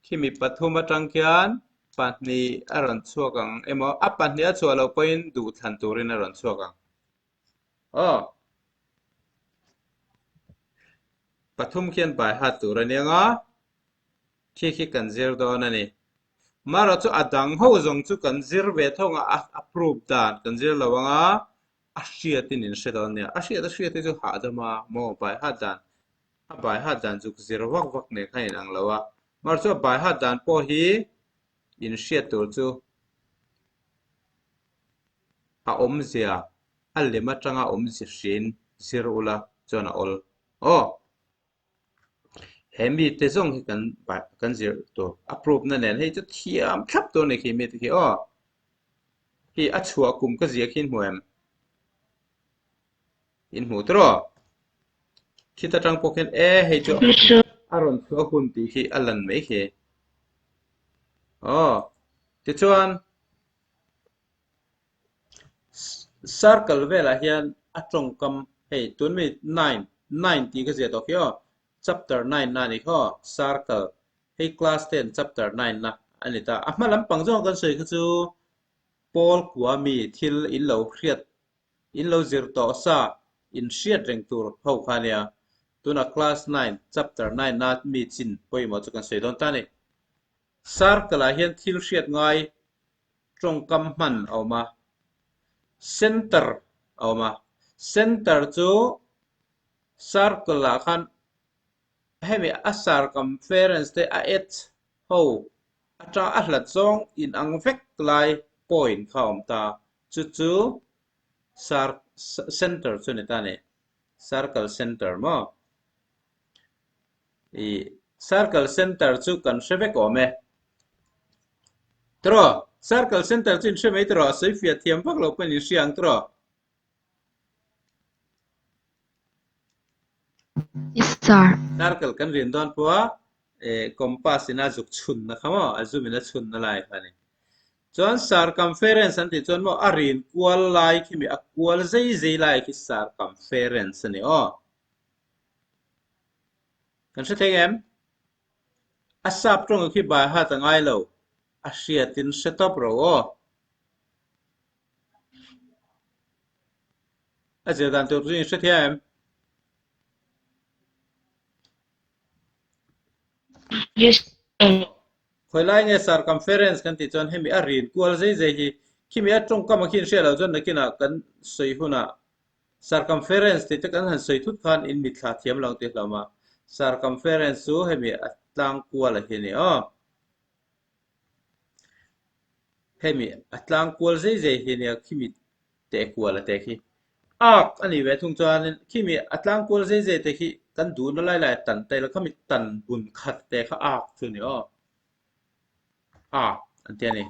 khi mi pathum atang khian pahnih a rawn chhuak ang emaw, a pahnih a chhuah loh pawhin duhthlan turin a rawn chhuak ang. Aw. Pathum khian bai hat tur a nia nga, khi khi kan zir dawn a ni. Mara chu a dang ho zawng chu kan zir ve thawng a, a proof dan kan zir lo ang a, a hriatin in hre dawn nia. A hriat a hriat hi chu hahdam a maw bai hat dan, a bai hat dan chu zir vak vak nen khan in ang lo a. Mara chu a bai hat dan pawh hi in hriat tur chu a awmzia a lem atanga awmzia hriin zir ula chuan a awl. Aw! He mite zawng hi kan kan zir tur a proof na nen hei chu thiam thlap tur a ni khi mite khi aw. Hi a chhuah kum ka zia khi in hmu em? In hmu tawh? Khit atang pawh khian e hei chu a rawn chhuah hun tih khi a lan mai khi. Aw! Tichuan Circle velah hian a tawngkam hei tun mi nine nine tih ka ziah tawh khi aw chapter nine na a ni kha aw circle hei class ten chapter nine na a ni ta a hma lampang zawng kan sawi kha chu pawl kua mi thil in lo hriat in lo zir tawh sa in hriat reng tur ho kha a nia. Tuna class 9 chapter 9 na mi chin pawimawh chu kan sawi dawn ta a ni. Circle ah hian thil hriat ngai tawngkam hman a awm a, center a awm a. Center chu circle ah khan hemi a circumference te a edge ho atang a hlat zawng inang vek lai point kha a awm ta. Chu chu center chu a ni ta a ni. Circle center maw? I circle center chu kan hre vek awm e. Tiraw? Circle center chu in hre mai tiraw? A sawi fiah thiam vak lo pawhin in hria ang tiraw? Yes sir. Circle kan rin dawn pawha eh compass in a zuk chhun na kha maw? A zoom in a chhun na lai kha a ni. Chuan circumference an tih chuan maw a rin kual lai khi mi a kual zei zei lai khi circumference a ni aw. Kan hre thei em? A sap tawng khi bai hat a ngai lo. A hriatin hre tawp ro aw. A zir dan tur chu in hre thei em? Yes sir. Khawi lai nge circumference kan tih chuan hemi a rin kual zei zei hi khimi a tawngkam a khi in hriat loh chuan nakinah kan sawi hunah Circumference tih te kan han sawi thut khan in mitthla thiam lo ang tih hlauh a, circumference chu hemi a tlang kual a hi a ni aw. Hemi a tlang kual zei zei hi a nia khimi teh kual a teh khi. Arc a nih ve thung chuanin khimi a tlang kual zei zei te khi kan duhna lai lai a tan ta ila khami tan bun khat te kha arc chu a ni aw. Arc an ti a ni.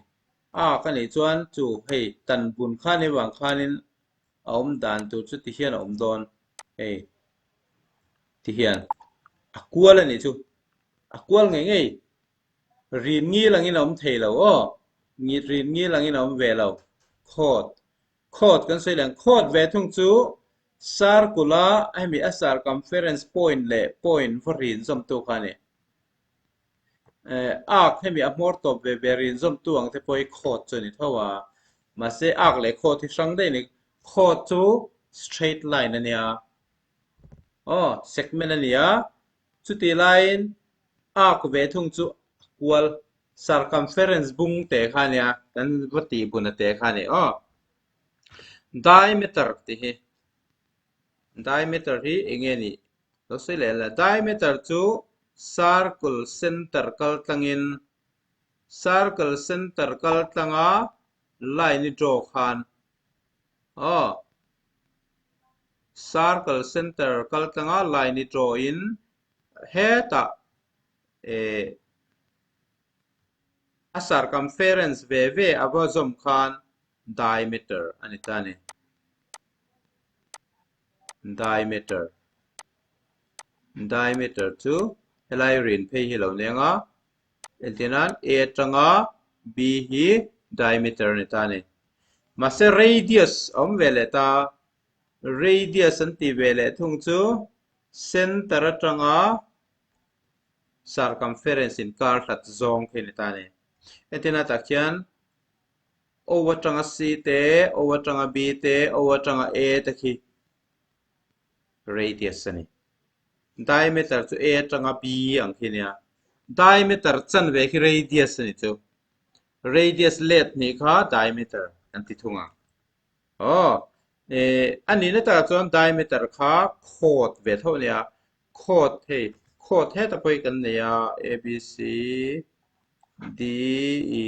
Arc a nih chuan chu hei tan bun khan ni vang khanin a awm dan tur chu ti hian a awm dawn hei ti hian a kual a nih chu a kual ngei ngei rin ngil angin a awm thei lo aw ngit rin ngil angin a awm ve lo khawt khawt kan sawi leh khawt ve thung chu circle-a hemi a circumference point leh point va rin zawm tu kha a ni. Arc hemi a hmawr tawp ve ve rin zawmtu ang te pawh hi khawt chu a ni tho a, mahse arc leh khawt hi hrang daih a ni. Khawt chu straight line a nia, aw segment a ni a, chutih laiin arc ve thung chu a kual circumference bung teh kha a nia, kan va tih bun a teh kha a ni aw. Diameter tih hi, diameter hi eng nge nih? Lo sawi leh la, diameter chu circle center kal tlangin circle center kal tlanga line i draw khan aw circle center kal tlanga line i draw in hetah eh a circumference ve ve a va zawm khan diameter a ni ta a ni. Diameter Diameter chu helai rin phei hi lo neng a, entir nan A atanga B hi diameter a ni ta a ni. Mahse radius a awm ve leh ta, radius an tih ve leh thung chu center atanga circumference inkar hlat zawng khi a ni ta a ni. Entir nan tah khian O atanga C te, O atanga B te, O atanga A te khi radius a ni. Diameter chu A atanga B ang khi nia. Diameter chanve khi radius a ni chu. Radius let hnih kha diameter kan ti thung ang. Aw, eh, a nihna takah chuan diameter kha khawt ve tho a nia. Khawt hei, khawt heta pawh hi kan nei a, A, B, C, D, E.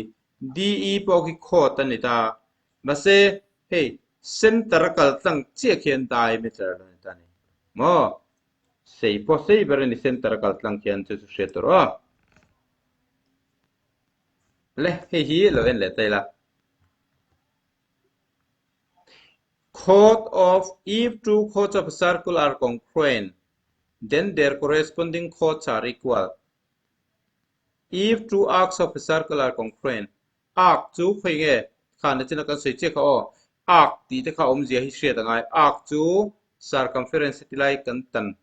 D, E pawh khi khawt a ni ta. Mahse, hei center a kal tlang chiah khian diameter a ni ta a ni. Maw? Sei pawh sei ber a ni center a kal tlang khian chu chu hriat tur aw. Le, hei hi lo en leh ta ila. Chord of if two chords of a circle are congruent, then their corresponding chords are equal. If two arcs of a circle are congruent, arc chu khawi nge khan na china kan sawi chiah kha aw. Arc tih te kha awmzia hi hriat a ngai. Arc chu circumference heti lai kan tan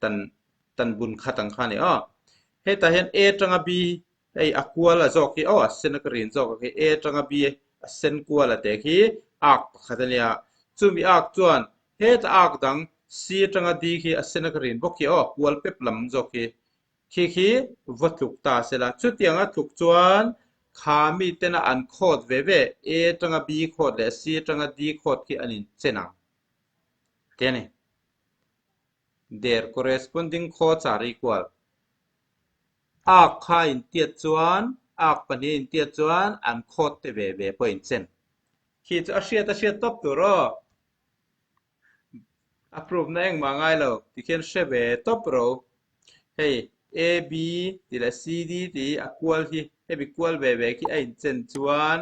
tan tan bun khat ang kha a ni aw. Hetah hian A atanga B Hei a kual a zawk hi aw a sen a ka rin zawk a khi A atanga B a sen kual a teh khi arc pakhat a nia. Chumi arc chuan heta arc dang C atanga D khi a sen a ka rin bawk khi aw, kual pep lam zawk khi. Khi khi va tluk ta se la. Chutianga tluk chuan kha mi tena an khawt ve ve A atanga B khawt leh C atanga D khawt khi an inchen ang. Ti a ni. Their corresponding chords are equal. Arc kha intiat chuan arc pahnih intiat chuan an khawt te ve ve pawh inchen. Khi chu a hriat a hriat tawp tur aw. A proof na engmah ngai lo tikhian hre ve tawp ro. Hei A B tih leh C D tih hi a kual hi hemi kual ve ve khi a inchen chuan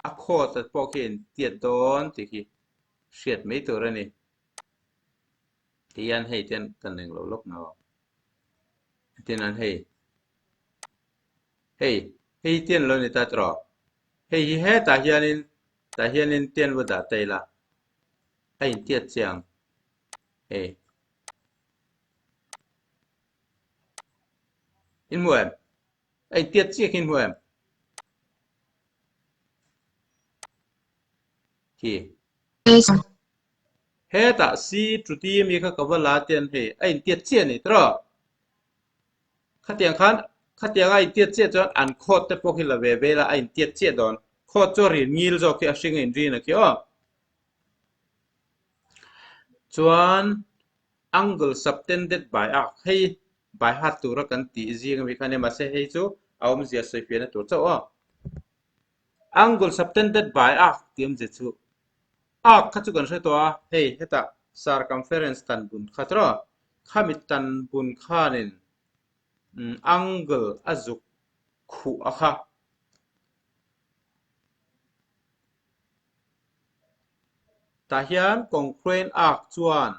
a khawt at pawh khi a intiat dawn tih khi hriat mai tur a ni. Tihian hei ten kan englo lawk na aw. Tin an hei hei hei tian lo ni ta tawh hei hi hetah hianin tah hianin tian va dah ta ila a intiat chiang hei in hmu em a intiat chiah khi in hmu em khi hetah c to d mi kha ka va la tian hei a intiat chiah a ni tawh Khatiang khan khatiang a intiat chiah chuan an khawt te pawh khi la ve ve la a intiat chiah dawn. Khawt chu a rin ngil zawk khi a hring a inrin a khi aw. Chuan angle subtended by arc hei by heart tura kan tih zing ami kha nia mahse hei chu a awmzia sawifiahna tur chauh aw. Angle subtended by arc tih awmzia chu arc kha chu kan hre tawh a hei hetah circumference tan bun kha tawh Khami tan bun khanin angle a zuk khuh a kha. Tah hian congruent arc chuan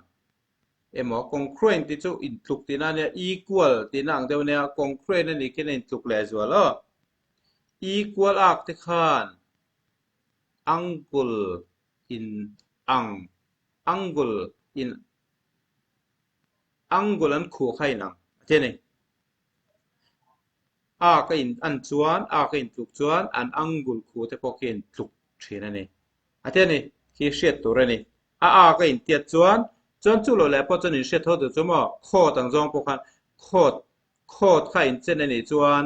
emaw congruent tih chu intluk tihna a nia, equal tihna ang deuh a nia, congruent a nih khian a intluk lehzual aw. Equal arc te khan angle in ang angle in Angle an khuh kha inang a ti a ni. Arc a in an chuan arc a intluk chuan an angle khuh te pawh khi a intluk thin a ni. A ti a ni. Khi hriat tur a ni. A arc a intiat chuan chuan chu loh leh pawh chuan inhriat tho tur chu maw khawt ang zawng pawh khan khawt khawt kha inchen a nih chuan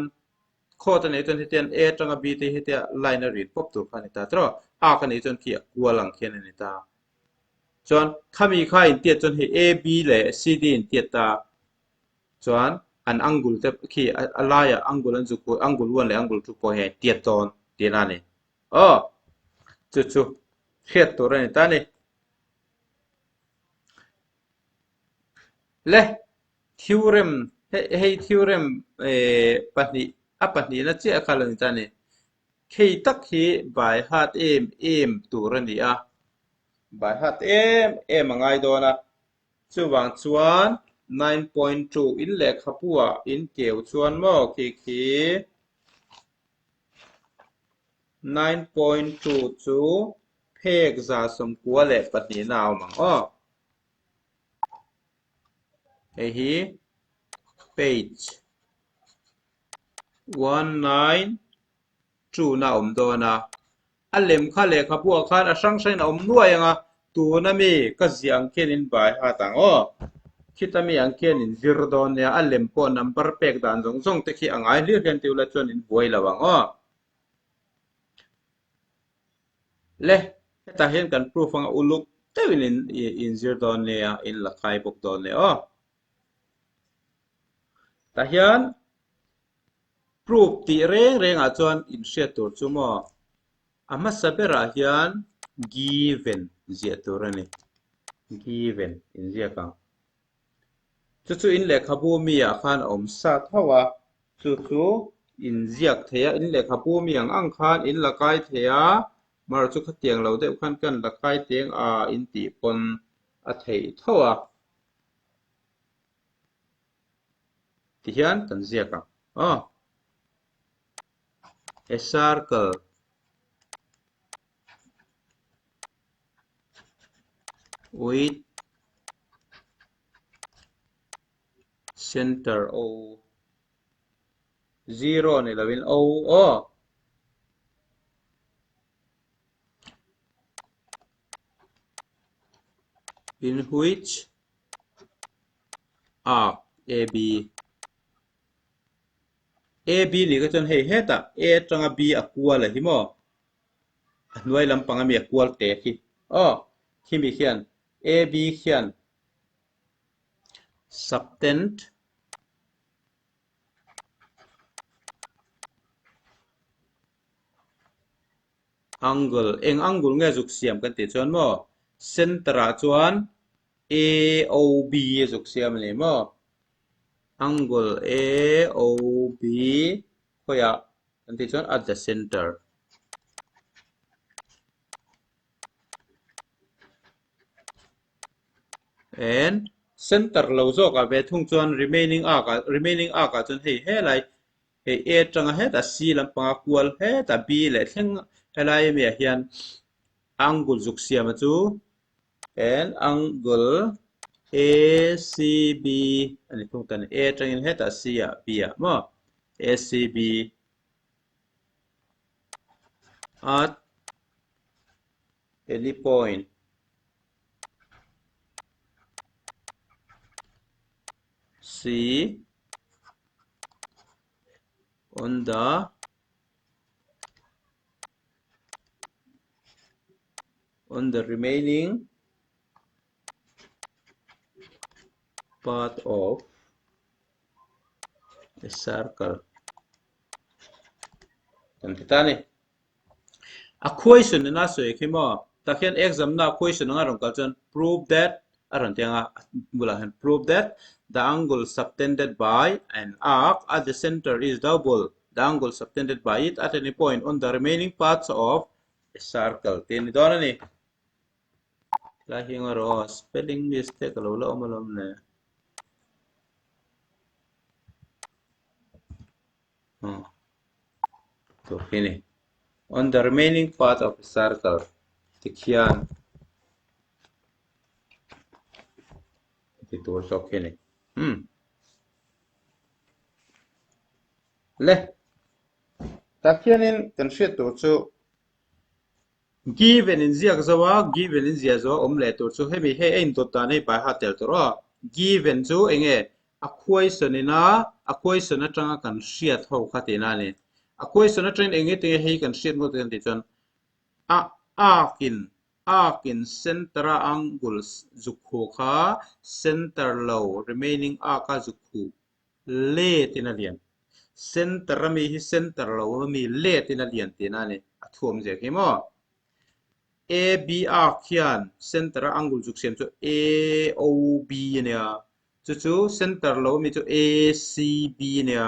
khawt a nih chuan hetiang A atanga B te hi hetia line a rin pawp tur kha a ni ta tiraw. Arc a nih chuan khi a kual ang khian a ni ta. Chuan khami kha intiat chuan hei A, B leh C, D intiat ta chuan an angle te khi a laiah angle an zuk angle 1 leh angle 2 pawh hei a intiat dawn tihna a ni. Aw chu chu hriat tur a ni ta a ni. Le theorem hei theorem pahnih a pahnihna chiah kha lo ni ta a ni. Khei tak hi by heart em em tur a ni a, by heart em em a ngai dawn a, chuvang chuan 9.2 in lehkhabu ah in keu chuan maw khi khi 9.2 chu phek 92 na a awm ang aw. Hei hi page 192 na a awm dawn a, a lem kha lehkhabu ah khan a hrang hrangin a awm nuai ang a, tuna mi ka ziah ang khian in bai hat ang aw, khita mi ang khian in zir dawn nia, a lem pawh number pek dan zawng zawng te khi a ngai hlir hian ti ula chuan in buai lo ang aw. Le, hetah hian kan proof anga uluk deuhin in in zir dawn nia, in la kai bawk dawn nia aw. Tah hian proof tih reng rengah chuan inhriat tur chu maw a hmasa berah hian given ziah tur a ni. Given inziak ang. Chu chu in lehkhabu mi ah khan a awm sa tho a, chu chu in ziak thei a, in lehkhabu mi ang ang khan in la kai thei a, mar chu khatiang lo deuh khan kan la kai teng a in tih pawn a theih tho a. Tihian kan ziak ang aw. A circle with center O zero ni lovin O aw. In which arc AB AB nih kha chuan hei hetah A atanga B a kual a hi maw? A hnuai lampang ami a kual te khi aw khimi khian AB khian subtend Angle, eng angle nge zuk siam kan tih chuan maw? Center ah chuan AOB a zuk siam a ni maw? Angle AOB khawiah kan tih chuan at the center. And center lo zawk ah ve thung chuan remaining arc ah remaining arc ah chuan hei helai hei A atanga hetah C lampanga kual hetah B leh thleng helai ami ah hian angle zuk siama chu and angle ACB a ni thung ta a ni. A atangin hetah C ah B ah maw ACB at any point C on the on the remaining part of the circle kan ti ta ni. A question in a sawi khi maw? Tah khian exam na question anga rawn kal chuan prove that a rawn ti ang a, a bulah hian prove that the angle subtended by an arc at the center is double the angle subtended by it at any point on the remaining parts of a circle tih a ni dawn a ni. Tlai hi eng erawh aw spelling mistake a lo la awm alawm le. Tur khi ni. On the remaining part of a circle tikhian ti tur zawk khi ni. Hmm. Le. Tak hianin kan hriat tur chu given in ziak zo a, given in ziah zo a awm leh tur chu hemi hei a indawt dan hei bai ha tel tur aw. Given chu enge A question ina a question atanga kan hriat ho kha tihna a ni. A question atangin eng nge tinge hei kan hriat ngawt kan tih chuan a arc in arc in center a angle zuk khuh kha center lo remaining arc a zuk khuh let in a lian. Center ami hi center lo ami let in a lian tihna a ni. A thuam zia khi maw? AB arc hian center a angle zuk siam chu AOB a nia. Chu chu center lo ami chu ACB nia.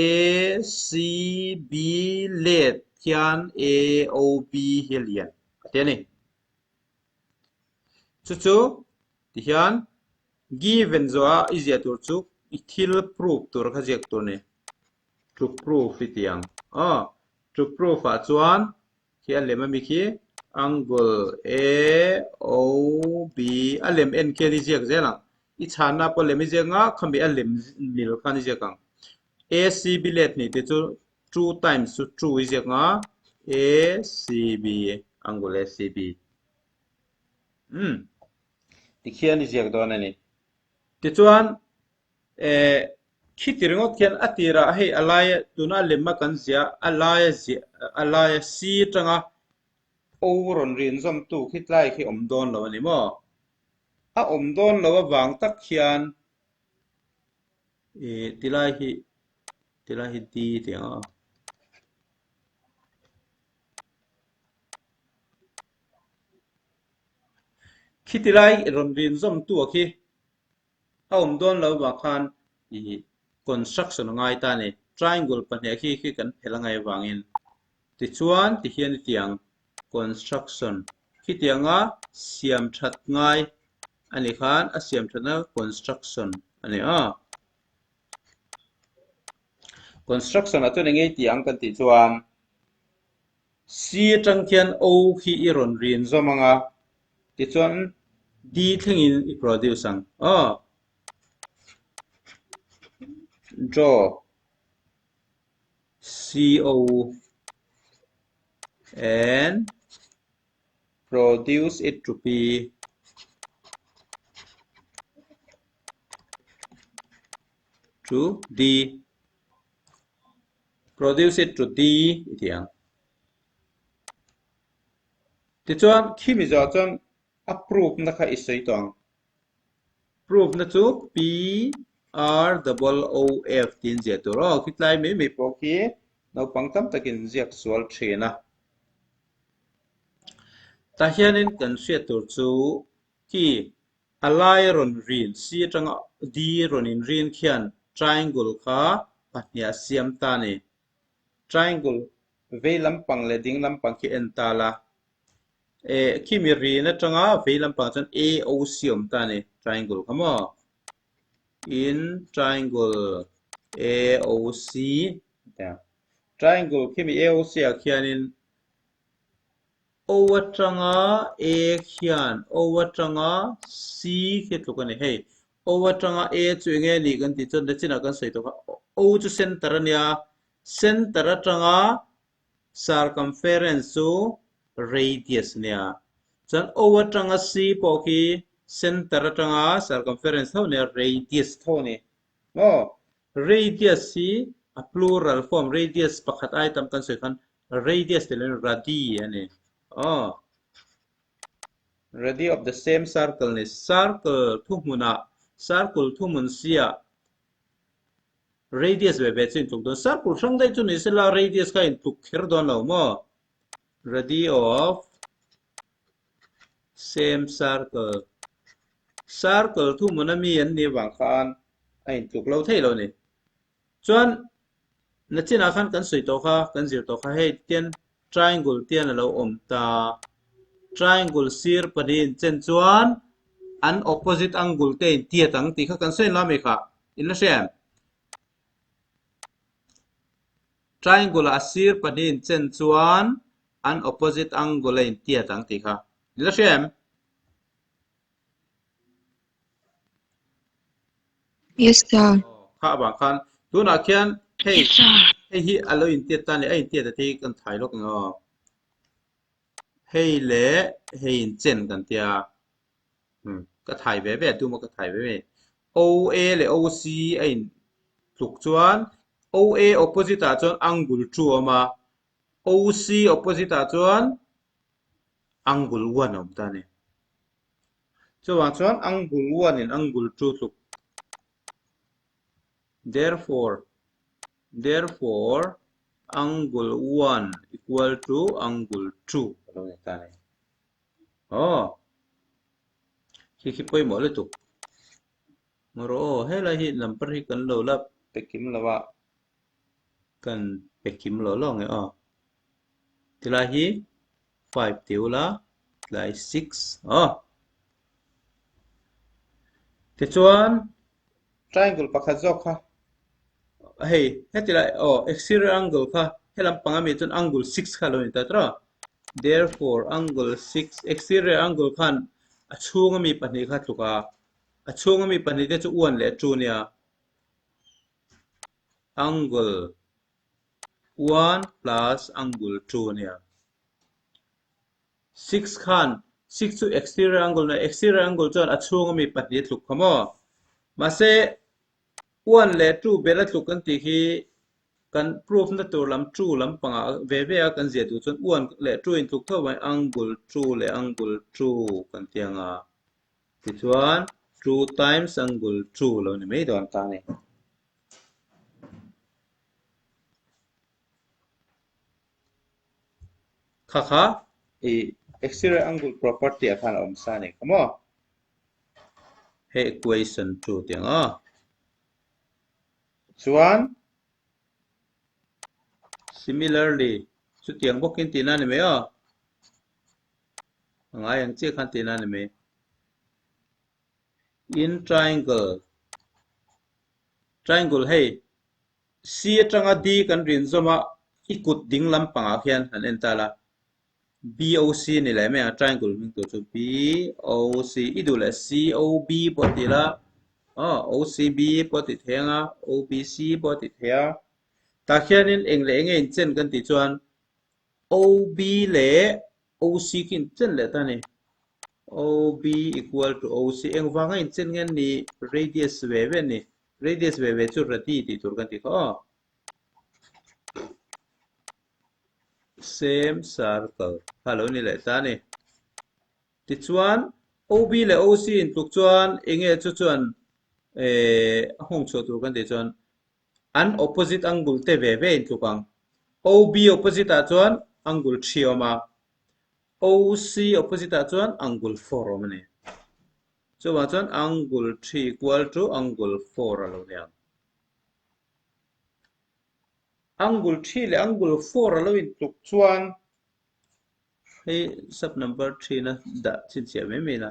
ACB let hian AOB hi a lian a ti a ni. Chu chu tihian given zawh a i ziah tur chu i thil proof tur kha ziak tur a ni. To proof i ti ang. Aw, to proof ah chuan Khi a lem ami khi angle A O B a lem en khian i ziak zel ang. I chhanna pawh lem i ziak nga khami a lem mil khan i ziak ang. A C B let hnih te chu two times chu two i ziak nga A C B angle A C B. Umm tikhian i ziak dawn a ni. Tichuan Eh, khiti ringawt khian a tirah hei a laia tuna a lema kan ziah a laia ziah a laia C atanga O rawn rin zawmtu khi tlai khi awm dawn lo a ni maw? A awm dawn lo avang tak khian ih tilai hi tilai hi D tih ang a. Khiti lai rawn rin zawmtu a khi A awm dawn lo vang khan ih construction a ngai ta a ni. Triangle pahnih khi khi kan phelh a ngaih avangin tichuan tihian i tiang construction khitianga siam that ngai a ni khan a siam thatna construction a ni a. Construction ah chuan eng nge i tih ang kan tih chuan C atang khian O khi i rawn rin zawm ang a, tichuan D thlengin i produce ang. Aw. Draw CO and produce it to P. To D. Produce it to D i ti ang. Tichuan khimi zawh chuan a proof na kha i sawi tawh ang. Proof na chu P R double O F tiin ziah tur aw. Khitlai mai mai pawh khi naupang tam takin ziak sual thin a. Tah hianin kan hriat tur chu khi a lai rawn rin C atanga D rawn inrin khian triangle kha pahniha siam ta a ni. Triangle vei lampang leh ding lampang khi en ta la. Eh, khi mi rin atanga vei lampang chuan AOC awm ta a ni, triangle kha maw? In triangle AOC triangle khi mi AOC ah khianin O atanga A khian O atanga C khi tluk a ni. Hei, O atanga A chu enge a nih kan tih chuan nachinah kan sawi tawh kha. O chu center a nia, center atanga circumference chu radius a nia. Chuan O atanga C pawh khi center atanga circumference tho a nia, radius tho a ni. Maw? Radius hi a plural form, radius pakhat ai tam kan sawi khan radius tih loin radii a ni. Aw. Radii of the same circle ni. Circle thuhmunah, circle thuhmun siah radius ve ve chu intluk dawn. Circle hrang daih chu ni sela radius kha intluk kher dawn lo maw? Radii of same circle. Circle thuhmun ami an nih avang khan a intluk lo thei lo ni. Chuan nachinah khan kan sawi tawh kha, kan zir tawh kha hei tian triangle tian a lo awm ta. Triangle sir pahnihin chen chuan an opposite angle te in tiat ang tih kha kan sawi la mai kha. In la hria em? Triangle a sir pahnihin chen chuan an opposite angle a in tiat ang tih kha. In la hria em? Yes sir. Kha avang khan tunah khian hei Yes sir. hei hi a lo intiat ta a ni a intiat a te hi kan thai lawk ang aw. Hei leh hei inchen kan tia um ka thai ve ve a tum a ka thai ve ve. OA leh OC a in tluk chuan OA opposite ah chuan angle 2 a awm a OC opposite ah chuan angle 1 a awm ta a ni. Chuvang chuan angle 1 in angle 2 tluk. Therefore, therefore angle 1 equal to angle 2 a lo ni ta a ni. Aw, khi khi pawimawh lutuk. Ngaw aw, helai hi number hi kan lo la pe kim lo a, kan pe kim lo lo nge aw. Tilai hi 5 ti ula, tilai 6 aw. Tichuan triangle pakhat zawk kha hei heti lai aw exterior angle kha helam panga mi chuan angle 6 kha lo ni ta tawh. Therefore angle 6 exterior angle khan a chhunga mi pahnih kha tluk a, a chhunga mi pahnih te chu 1 leh 2 nia. Angle 1 plus angle 2 ania. 6 khan 6 chu exterior angle nia, exterior angle chuan a chhung ami pahnih a tluk kha maw? Mahse 1 leh 2 bel a tluk kan tih khi kan proof na tur lam 2 lampangah ve ve a kan ziah duh chuan 1 leh 2 in tluk tho mai angle 2 leh angle 2 kan ti ang a. Tichuan 2 times angle 2 lo ni mai dawn ta a ni. Kha kha i exterior angle property ah khan a awm sa a ni kha maw? Hei equation 2 tih ang aw. Chuan similarly chutiang bawkin tihna a ni mai aw. A ngai ang chiah khan tihna a ni mai. In triangle triangle hei C atanga D kan rin zawm a i kut ding lampangah khian han en ta la BOC ni leh mai ang triangle hming tur chu BOC i duh leh COB pawh ti la aw OCB pawh ti thei ang a OBC pawh ti thei a tah khianin eng leh enge inchen kan tih chuan OB leh OC khi inchen leh ta a ni. OB equal to OC engvanga inchen nge ni radius ve ve a ni. Radius ve ve chu radi tih tur kan ti kha aw. Same circle kha lo ni leh ta a ni. Tichuan OB leh OC intluk chuan enge chu chuan eh a nghawng chhuah tur kan tih chuan an opposite angle te ve ve intluk ang. OB opposite ah chuan angle thi a awm a, OC opposite ah chuan angle 4 a awm a ni. Chuvang chuan angle 3 equal to angle 4 a lo ni ang. Angle 3 leh angle 4 a lo intluk chuan hei sub number 3 na dah chhinchhiah mai mai ila.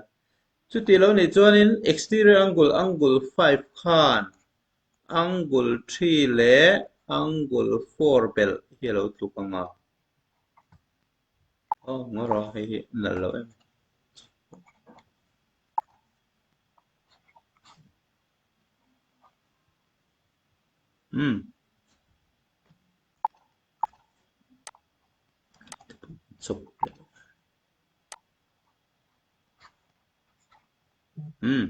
Chuti lo nih chuanin exterior angle angle 5 khan angle 3 leh angle 4 belh hi a lo tluk ang a. Aw ngaw rawh hei hi nalh loh em. Umm. Chawp. Umm.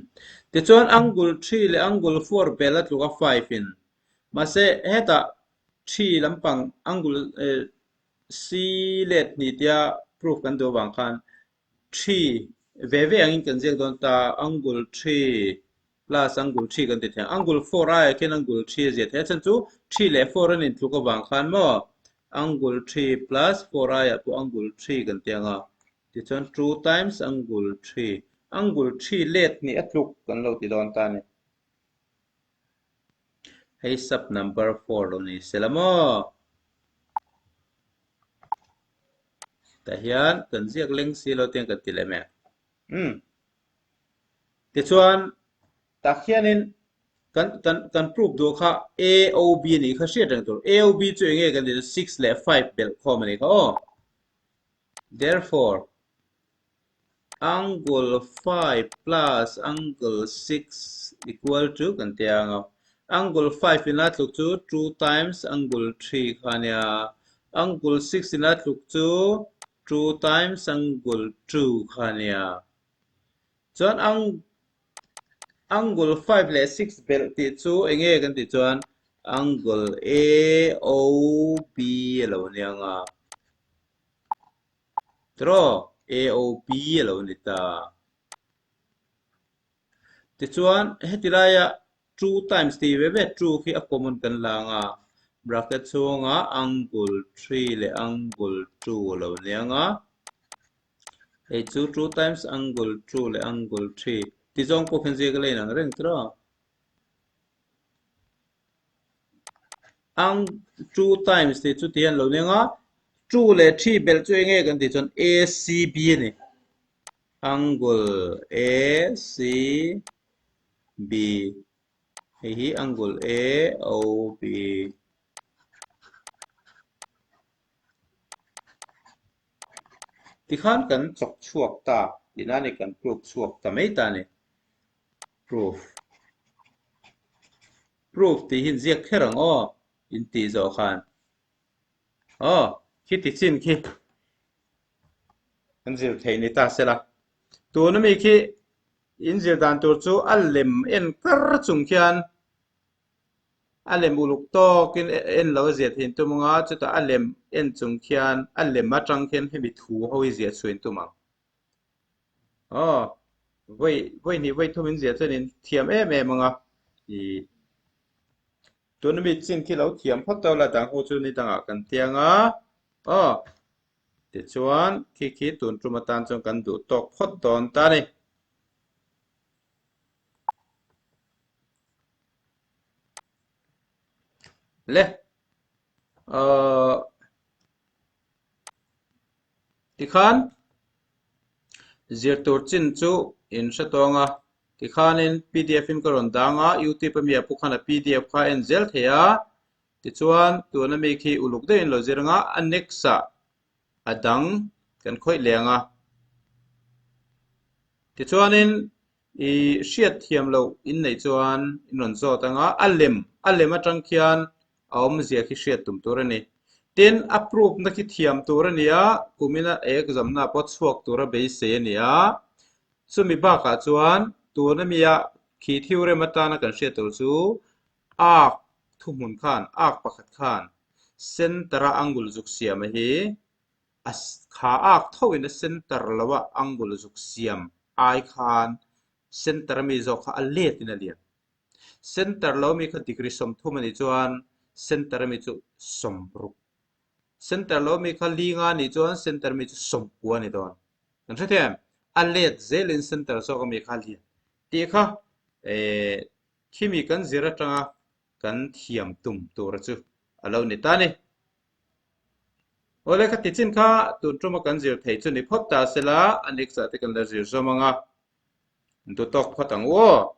Tichuan angle 3 leh angle 4 bel a tluk a 5 in. Mahse hetah 3 lampang angle eh C let hnih tia proof kan duh avang khan 3 ve ve angin kan ziak dawn ta angle 3 plus angle 3 kan ti thei ang. Angle 4 aiah khian angle 3 a ziah thei a chhan chu 3 leh 4 an intluk avang khan maw angle 3 plus 4 aiah pawh angle 3 kan ti ang a. Tichuan 2 times angle 3 angle 3 let hnih a tluk kan lo ti dawn ta a ni. Hei sub number 4 lo ni se la maw? Tah hian kan ziak leng si lo tiang kan ti leh mai ang. Umm. Tichuan tak hianin kan kan kan proof duh kha AOB a nih kha hriat reng tur. AOB chu enge kan tih chu 6 leh 5 belh khawm a nih kha aw. Therefore, angle 5 plus angle 6 equal to kan ti ang a. Angle 5 ina tluk chu 2 times angle 3 kha a nia. Angle 6 ina tluk chu 2 times angle 2 kha a nia. Chuan ang angle 5 leh 6 belh tih chu enge kan tih chuan angle AOB a lo nia ang a. Tiraw? AOB a lo ni ta. Tichuan heti laia 2 times tih ve ve 2 khi a common kan la ang a. Bracket chhungah angle 3 leh angle 2 a lo ni ang a. Hei chu 2 times angle 2 leh angle 3 ti zawng pawh khian ziak a la inang reng tiraw? Ang 2 times tih chu tihian lo ning a, 2 leh 3 belh chu enge kan tih chuan ACB a ni. Angle ACB hei hi angle AOB. Tikhan kan chawk chhuak ta tihna a ni, kan proof chhuak ta mai ta a ni. Proof Proof tih hi inziak kher ang aw in tih zawh khan aw khi ti chin khi kan zir theih ni ta sela tuna mi khi in zir dan tur chu a lem en kar chung khian a lem uluk tawkin en lo a ziah theih tum anga chutah a lem en chung khian a lem atang khian hemi thu ho hi ziah chhuin tum ang. Aw, vawi vawi hnih vawi thum in ziah chuan in thiam em em ang a, ih tuna mi chin khi lo thiam phawt tawh la dang ho chu ni dangah kan tiang a, aw tichuan khi khi tun tum atan chuan kan duh tawk phawt dawn ta a ni. Le, aw. Tikhan zirtur chin chu in hre tawng a, tikhanin pdf in ka rawn dang a, youtube ami ah pawh khan a pdf kha a en zel thei a, tichuan tuna mi khi uluk deuhin lo zir anga a next ah a dang kan khawih leh ang a. Tichuanin i hriat thiam loh in neih chuan in rawn zawt anga a lem a lem atang khian a awmzia khi hriat tum tur a ni. Tin, a proof na khi thiam tur a ni a, kumina exam na pawh chhuak tura beisei a ni a. Chumi bakah chuan tuna mia khi theorem atana kan hriat tur chu. Arc thuhmun khan, arc pakhat khan center a angle zuk siam a hi a kha arc tho in a center lo a angle zuk siam ai khan center ami zawk kha a let in a lian. Center lo ami kha degree 30 a nih chuan center ami chu 60. Center lo ami kha linga a nih chuan center ami chu 90 a ni dawn. Kan hre thei em? A let zelin center zawk ami kha a lian tih kha eh khimi kan zir atanga kan thiam tum tur chu a lo ni ta a ni. Awle kha tichin kha tun tuma kan zir thei chu ni phawt ta sela a next ah te kan la zir zawm ang a, duh tawk phawt ang u aw.